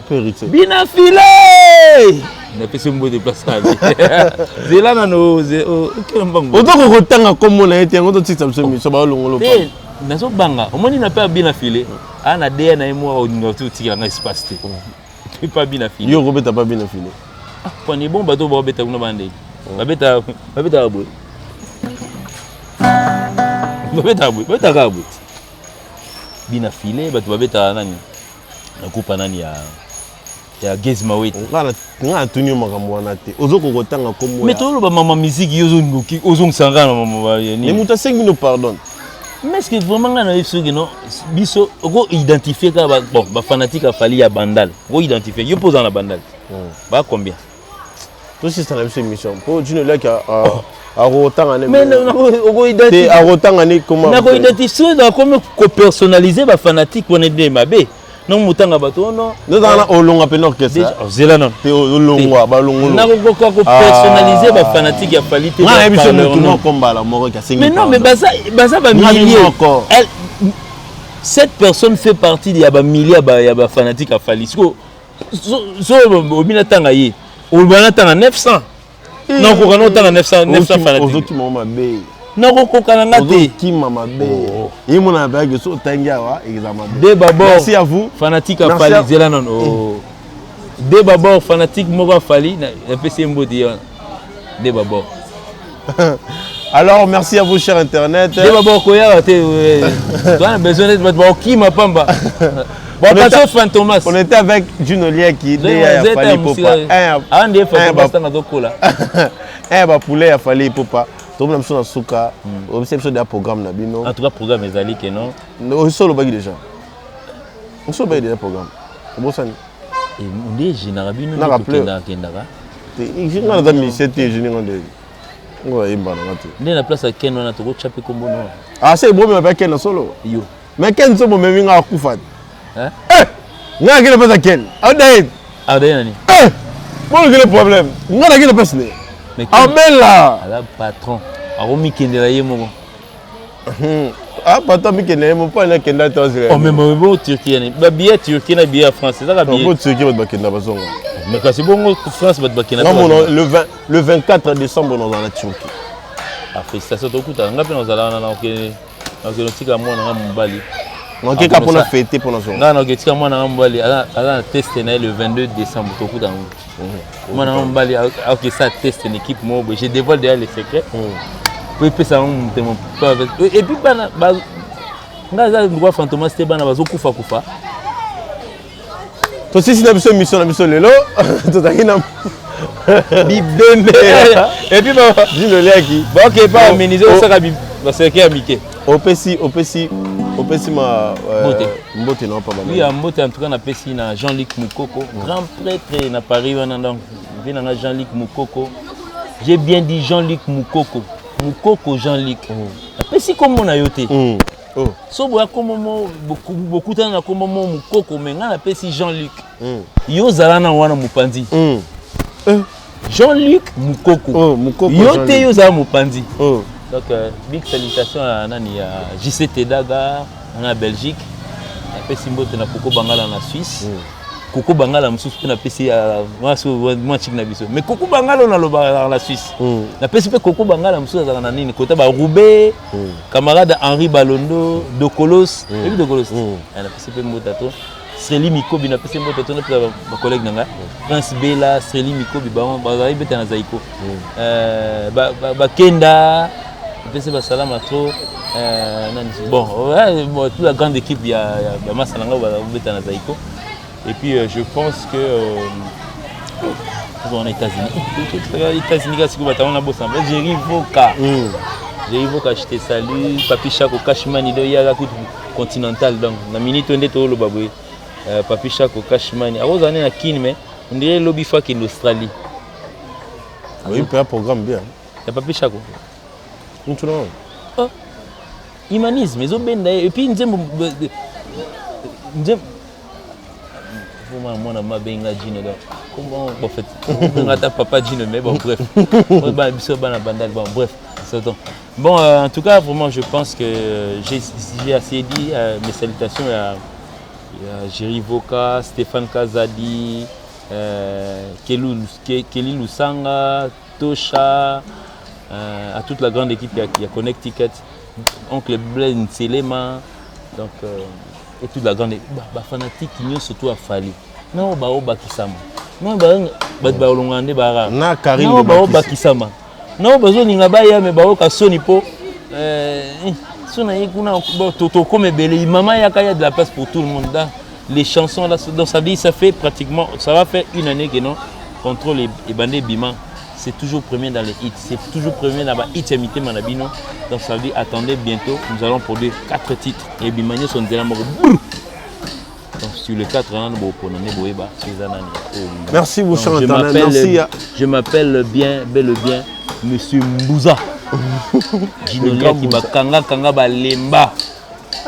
S2: Pe héritier.
S1: Bina filet! Napesi mbote place na bi. Zela nano okela mbangu.
S2: Otoko kotanga kombo na ye te yango totikisa biso miso balongolo.
S1: Te nazobanga omoni na pe bina filet. A na deya na ye moko olinga otikela ngai espace te. Pa bina filet.
S2: Yo okobeta pa bina filet.
S1: Ah, poni bon bato babeta kuna bandeki. Babeta babetaka boye. Babetaka boye, babetaka kaka boye. Bina filet bato babetaka nani? Na groupe nani ya ya Gez Mawete.
S2: Nga natuni yo makambo wana te. Ozokoka kotanga kombo.
S1: Mais toloba mama musique yo ozondoki ozongisa nga na mama ya nini.
S2: Mais moto asengi bino pardon.
S1: Mais est-ce que vraiment nga nayebi soki non biso oko identifier kaka ba, bon ba fanatique ya Fally ya Bandal. Oko identifier yo mpo oza na Bandal. Ba combien?
S2: Tosisa na biso émission mpo Junior Liaki akotanga ne
S1: Mais
S2: te akotanga ne comment
S1: nako identifier nakomi kopersonnaliser ba fanatique wana nde mabe. Non motanga bato ono.
S2: Nozala olonga pe na orchestre.
S1: Zela non.
S2: Te olongwa balongolo.
S1: Nakokoka kopersonnaliser ba fanatique ya Fally te.
S2: Nga nayebi so motu moko mbala moko kasengi.
S1: Mais non mais baza baza ba milliers. Cette personne fait partie ya ba milliers ya ba fanatique ya Fally. Siko so obina tanga ye. Obina tanga 900. Nakokoka na otanga 900 900 fanatique.
S2: Ozokima mabe.
S1: Nakokoka na nga te.
S2: Ozokima mabe. Ye mona na bayaki so otangi awa eza mabe.
S1: De babord.
S2: Merci à vous.
S1: Fanatique ya Fally zela nano. Oh. De babord fanatique moko ya Fally napesi ye mbote ye wana. De babord.
S2: Alors merci à vous cher internet.
S1: De babord koyaka te. Toza na besoin neti bato bakokima pamba. Bon, on Fantomas.
S2: On était avec Juno Liaki, Deya ya Fally Ipupa.
S1: Ah, ndiye Fantomas tanga zokola.
S2: Un ba poulet ya Fally Ipupa. Tomona biso na suka. Obisa biso déjà programme na bino.
S1: En tout cas programme ezali que non.
S2: Oso lobaki déjà. Oso lobaki déjà programme. Obosani.
S1: Nde genaka bino nde tokendaka kendaka.
S2: Te, nga naza musicien te, je nga nde. Ngo ayemba na nga te.
S1: Nde na place ya Ken wana tokotya mpe kombo no.
S2: Ah, c'est bon mais Ken na solo.
S1: Yo.
S2: Mais Ken so bomemi nga akufa. Hein? Eh! Nga nakende place ya Ken. Aodaye.
S1: Aodaye nani?
S2: Eh! Bon quel problème? Nga nakende place ne. Abela.
S1: Ala patron. Akomikendela ye moko.
S2: Ah patron amikendela ye moko mpo nakenda te azela.
S1: Oh mais bon Turquie yani. Ba billet Turquie na billet ya France ezaka billet.
S2: Bon Turquie bato bakenda bazonga.
S1: Mais kasi bongo France bato bakenda.
S2: Nga mona le 20 le 24 décembre nazala na Turquie.
S1: Ah félicitations tokutana nga mpe nazala wana na okende. Nakende tika mwana nga mobali.
S2: Nakeka mpona fete mpona zonga.
S1: Nga nakende tika mwana nga mobali aza na test na ye le 22 décembre tokuta yango. Mwana nga mobali akesa test na équipe moko boye. Je dévoile déjà les secrets. Po epesa yango motema. Et puis bana nga aza droit fantomas te bana bazokufa kufa.
S2: Tosisi na biso émission na biso lelo tozalaki na
S1: bibembe et puis
S2: Jino Liaki
S1: baoke pa amenize osaka baseke ya mike
S2: opesi opesi opesi ma mbote mbote na papa.
S1: Oui, mbote en tout cas napesi na Jean-Luc Mukoko, grand prêtre na Paris wana donc vi na Jean-Luc Mukoko. J'ai bien dit Jean-Luc Mukoko. Mukoko Jean-Luc. Napesi kombo na yo te.
S2: Oh.
S1: So boya kombo mo bokutana na kombo mo Mukoko mais nga napesi Jean-Luc. Yo zala na wana mopanzi. Jean-Luc Mukoko.
S2: Oh, Mukoko
S1: yo te yo zala mopanzi.
S2: Oh.
S1: Donc big salutation à nani ya JC Tedaga na Belgique. Napesi mbote na Koko Bangala na Suisse. Koko Bangala mosusu mpe napesi mwa chik na biso. Mais Koko Bangala oyo nalobaka na Suisse. Napesi mpe Koko Bangala mosusu azalaka na nini kota ba Roubaix, camarade Henri Balondo, Dokolos. Oyebi Dokolos? Napesi mpe mbote to. Sreli Mikobi napesi mbote to napesa ba collègue na ngai. Prince Bella, Sreli Mikobi bango bazali beta na Zaiko. Bakenda napesi basalama trop. Bon, ouais, bon, toute la grande équipe ya ya masa na ngai bazali na Zaiko. Et puis je pense que on est États-Unis. États-Unis kasi ko batanga na bosa. Jerry Voka. Jerry Voka, je te salue. Papi Chako Cashman do ya kutu continental donc na minute nde to loba boye. Papi Chako Cashman. Akoza na Kin mais on dirait lobby fa ki l'Australie.
S2: Oui, peut programme bien.
S1: Ya Papi Chako.
S2: Mutu na.
S1: Oh. Humanisme ezobenda ye et puis nzembo nzembo mwana mabenga Gino donc. Comment en fait ata papa Gino, mais bon, bref, bana biso, bana Bandal, bon, bref, c'est bon. En tout cas, vraiment, je pense que j'ai assez dit. Mes salutations à Jerry Voka, Stéphane Kazadi, Kelly Lusanga, Tosha, à toute la grande équipe qui a Connecticut, oncle Blaise Nselema, donc et toute la grande ba fanatique nyonso surtout afali na bao bakisama na bato balonga nde bara
S2: na Karine.
S1: Na bao bakisama na bazolinga baya me baoka soni mpo so na ye kuna tokoma ebele. Mama yaka, ya de la place pour tout le monde là. Les chansons là, donc ça dit, ça fait pratiquement, ça va faire une année que non contrôle ebande ebima, c'est toujours premier dans les hits, c'est toujours premier dans les hits ya mitema na bino. Donc ça veut dire, attendez, bientôt nous allons produire quatre titres ebima nyonso nzela moko. Donc sur les quatre ans, bopona nde boyeba eza nani.
S2: Merci vous, cher internet, merci.
S1: Je m'appelle bien, bel et bien monsieur Mbouza Ginoliaki, bakanga kanga balemba.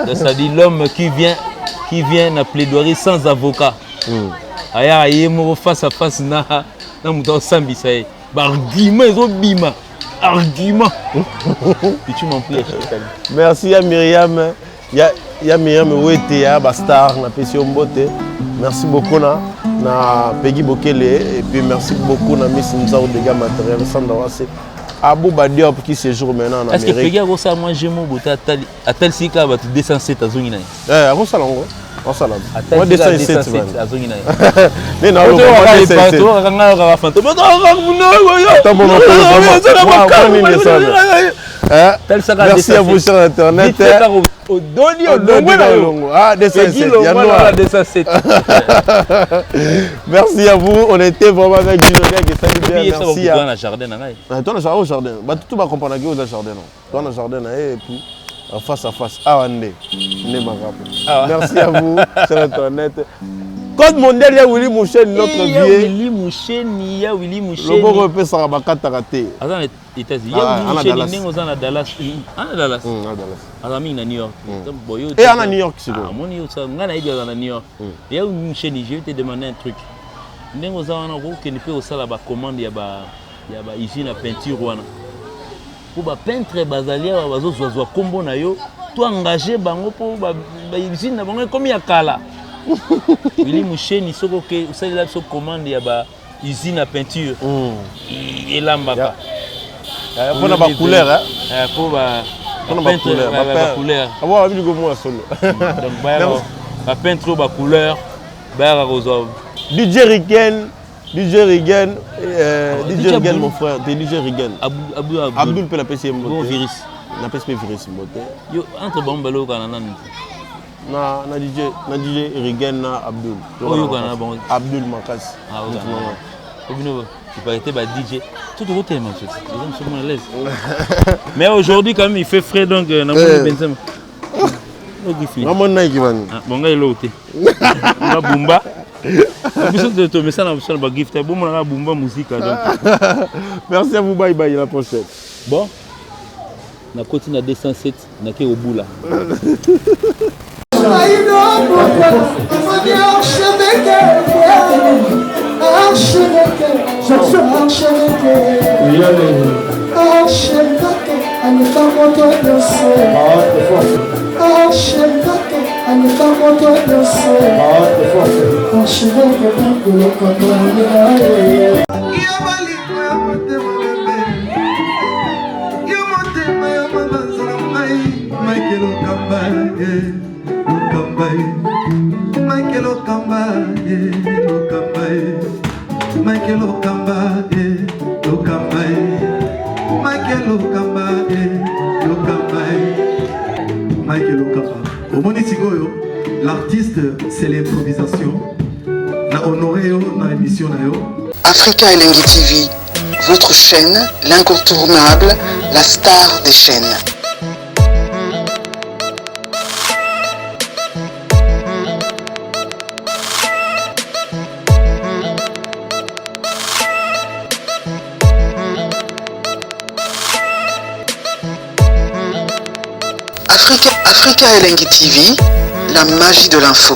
S1: Donc ça dit l'homme qui vient na plaidoirie sans avocat, aya ye moko face à face na moto asambisa ye, baargument ezobima, argument pichu mampli.
S2: Merci ya Myriam, ya Myriam Wete ya bastar, napesi yo mbote. Merci beaucoup na Peggy Bokele et puis merci beaucoup na Miss Nzao Dega Matériel Sandra Wase Abouba Diop qui séjour maintenant en
S1: Amérique. Est-ce que Peggy akosala mwa jemo bote atalisi kaka bato 207 azongi na ye?
S2: Eh, akosala yango, akosala mwa 207.
S1: Azongi na ye.
S2: Nde naloba mwa 207.
S1: Fantôme.
S2: Nini esala. Merci à vous, sur internet.
S1: Odoni olongwe na yo.
S2: Ah, 207 ya noir.
S1: 207.
S2: Merci à vous, on était vraiment avec Gino Liak et salut bien, merci
S1: à na jardin na ngai.
S2: Toi na jardin, jardin bato tout bacomprendre ki oza jardin, non, toi na jardin na ye et puis face à face awa nde nde makambo. Merci à vous sur internet. Code mondial ya Willy Moucheni, notre
S1: vieux Willy Moucheni, ya Willy Moucheni.
S2: Loboko epesaka bakataka te.
S1: Aza na États-Unis, ya Willy Moucheni. Ndenge oza na Dallas, ana Dallas, aza mingi na New York.
S2: E ana New York sikoyo.
S1: Amoni yo, ngai nayebi aza na New York. Ya Willy Moucheni, je vais te demander un truc. Ndenge oza wana, okokende mpe kosala bacommande ya ba usine ya peinture wana, mpo bapeintre bazali awa bazozwazwa nkombo na yo. To engage bango mpo bausine na bango ekomi ya kala. Willy Musheni, soki oke osalela biso commande ya ba usine ya peinture elambaka.
S2: Mpona bacouleur.
S1: Mpo bacouleur.
S2: Komona solo.
S1: Donc bapeintre oyo bacouleur bayaka kozwa.
S2: DJ Riken, DJ Rigen, DJ Rigen, mon frère, t'es DJ Rigen.
S1: Abdul.
S2: Abdul mpe napesi ye
S1: mbote.
S2: Bon
S1: virus.
S2: Napesi mpe virus mbote.
S1: Yo, entre bango balokana nani?
S2: Na DJ, na DJ Rigen na Abdul.
S1: Oyokana na bango?
S2: Abdul makasi.
S1: Obino ipakete ba DJ tout tokotelema eza mosu à l'aise. Mais aujourd'hui quand même il fait frais, donc namoni Benzema.
S2: Ngamoni Nike bani.
S1: Bon, ngai eloko te, nga bumba biso tomesana biso na bagift bomonaka bumba muzika donc.
S2: Merci à vous, bye bye, à la prochaine.
S1: Bon, nakoti na 207, nake kobula.
S3: Archevêque, archevêque, archevêque, archevêque, aleka moto nyonso, archevêque, aleka moto nyonso, archevêque Bikulokota.
S5: Yo bolingo ya motema bebe, yo motema ya mabanza na ngai, Michael Okamba ye, Lokamba ye, Michael Okamba ye, Lokamba ye, Michael Okamba ye, Lokamba ye, Michael Okamba ye, Lokamba ye, Michael Okamba. Omoni sikoyo, l'artiste, c'est l'improvisation. Na honoré yo na émission na yo.
S4: Africa Elengi TV, votre chaîne, l'incontournable, la star des chaînes. Africa Elengi TV, la magie de l'info.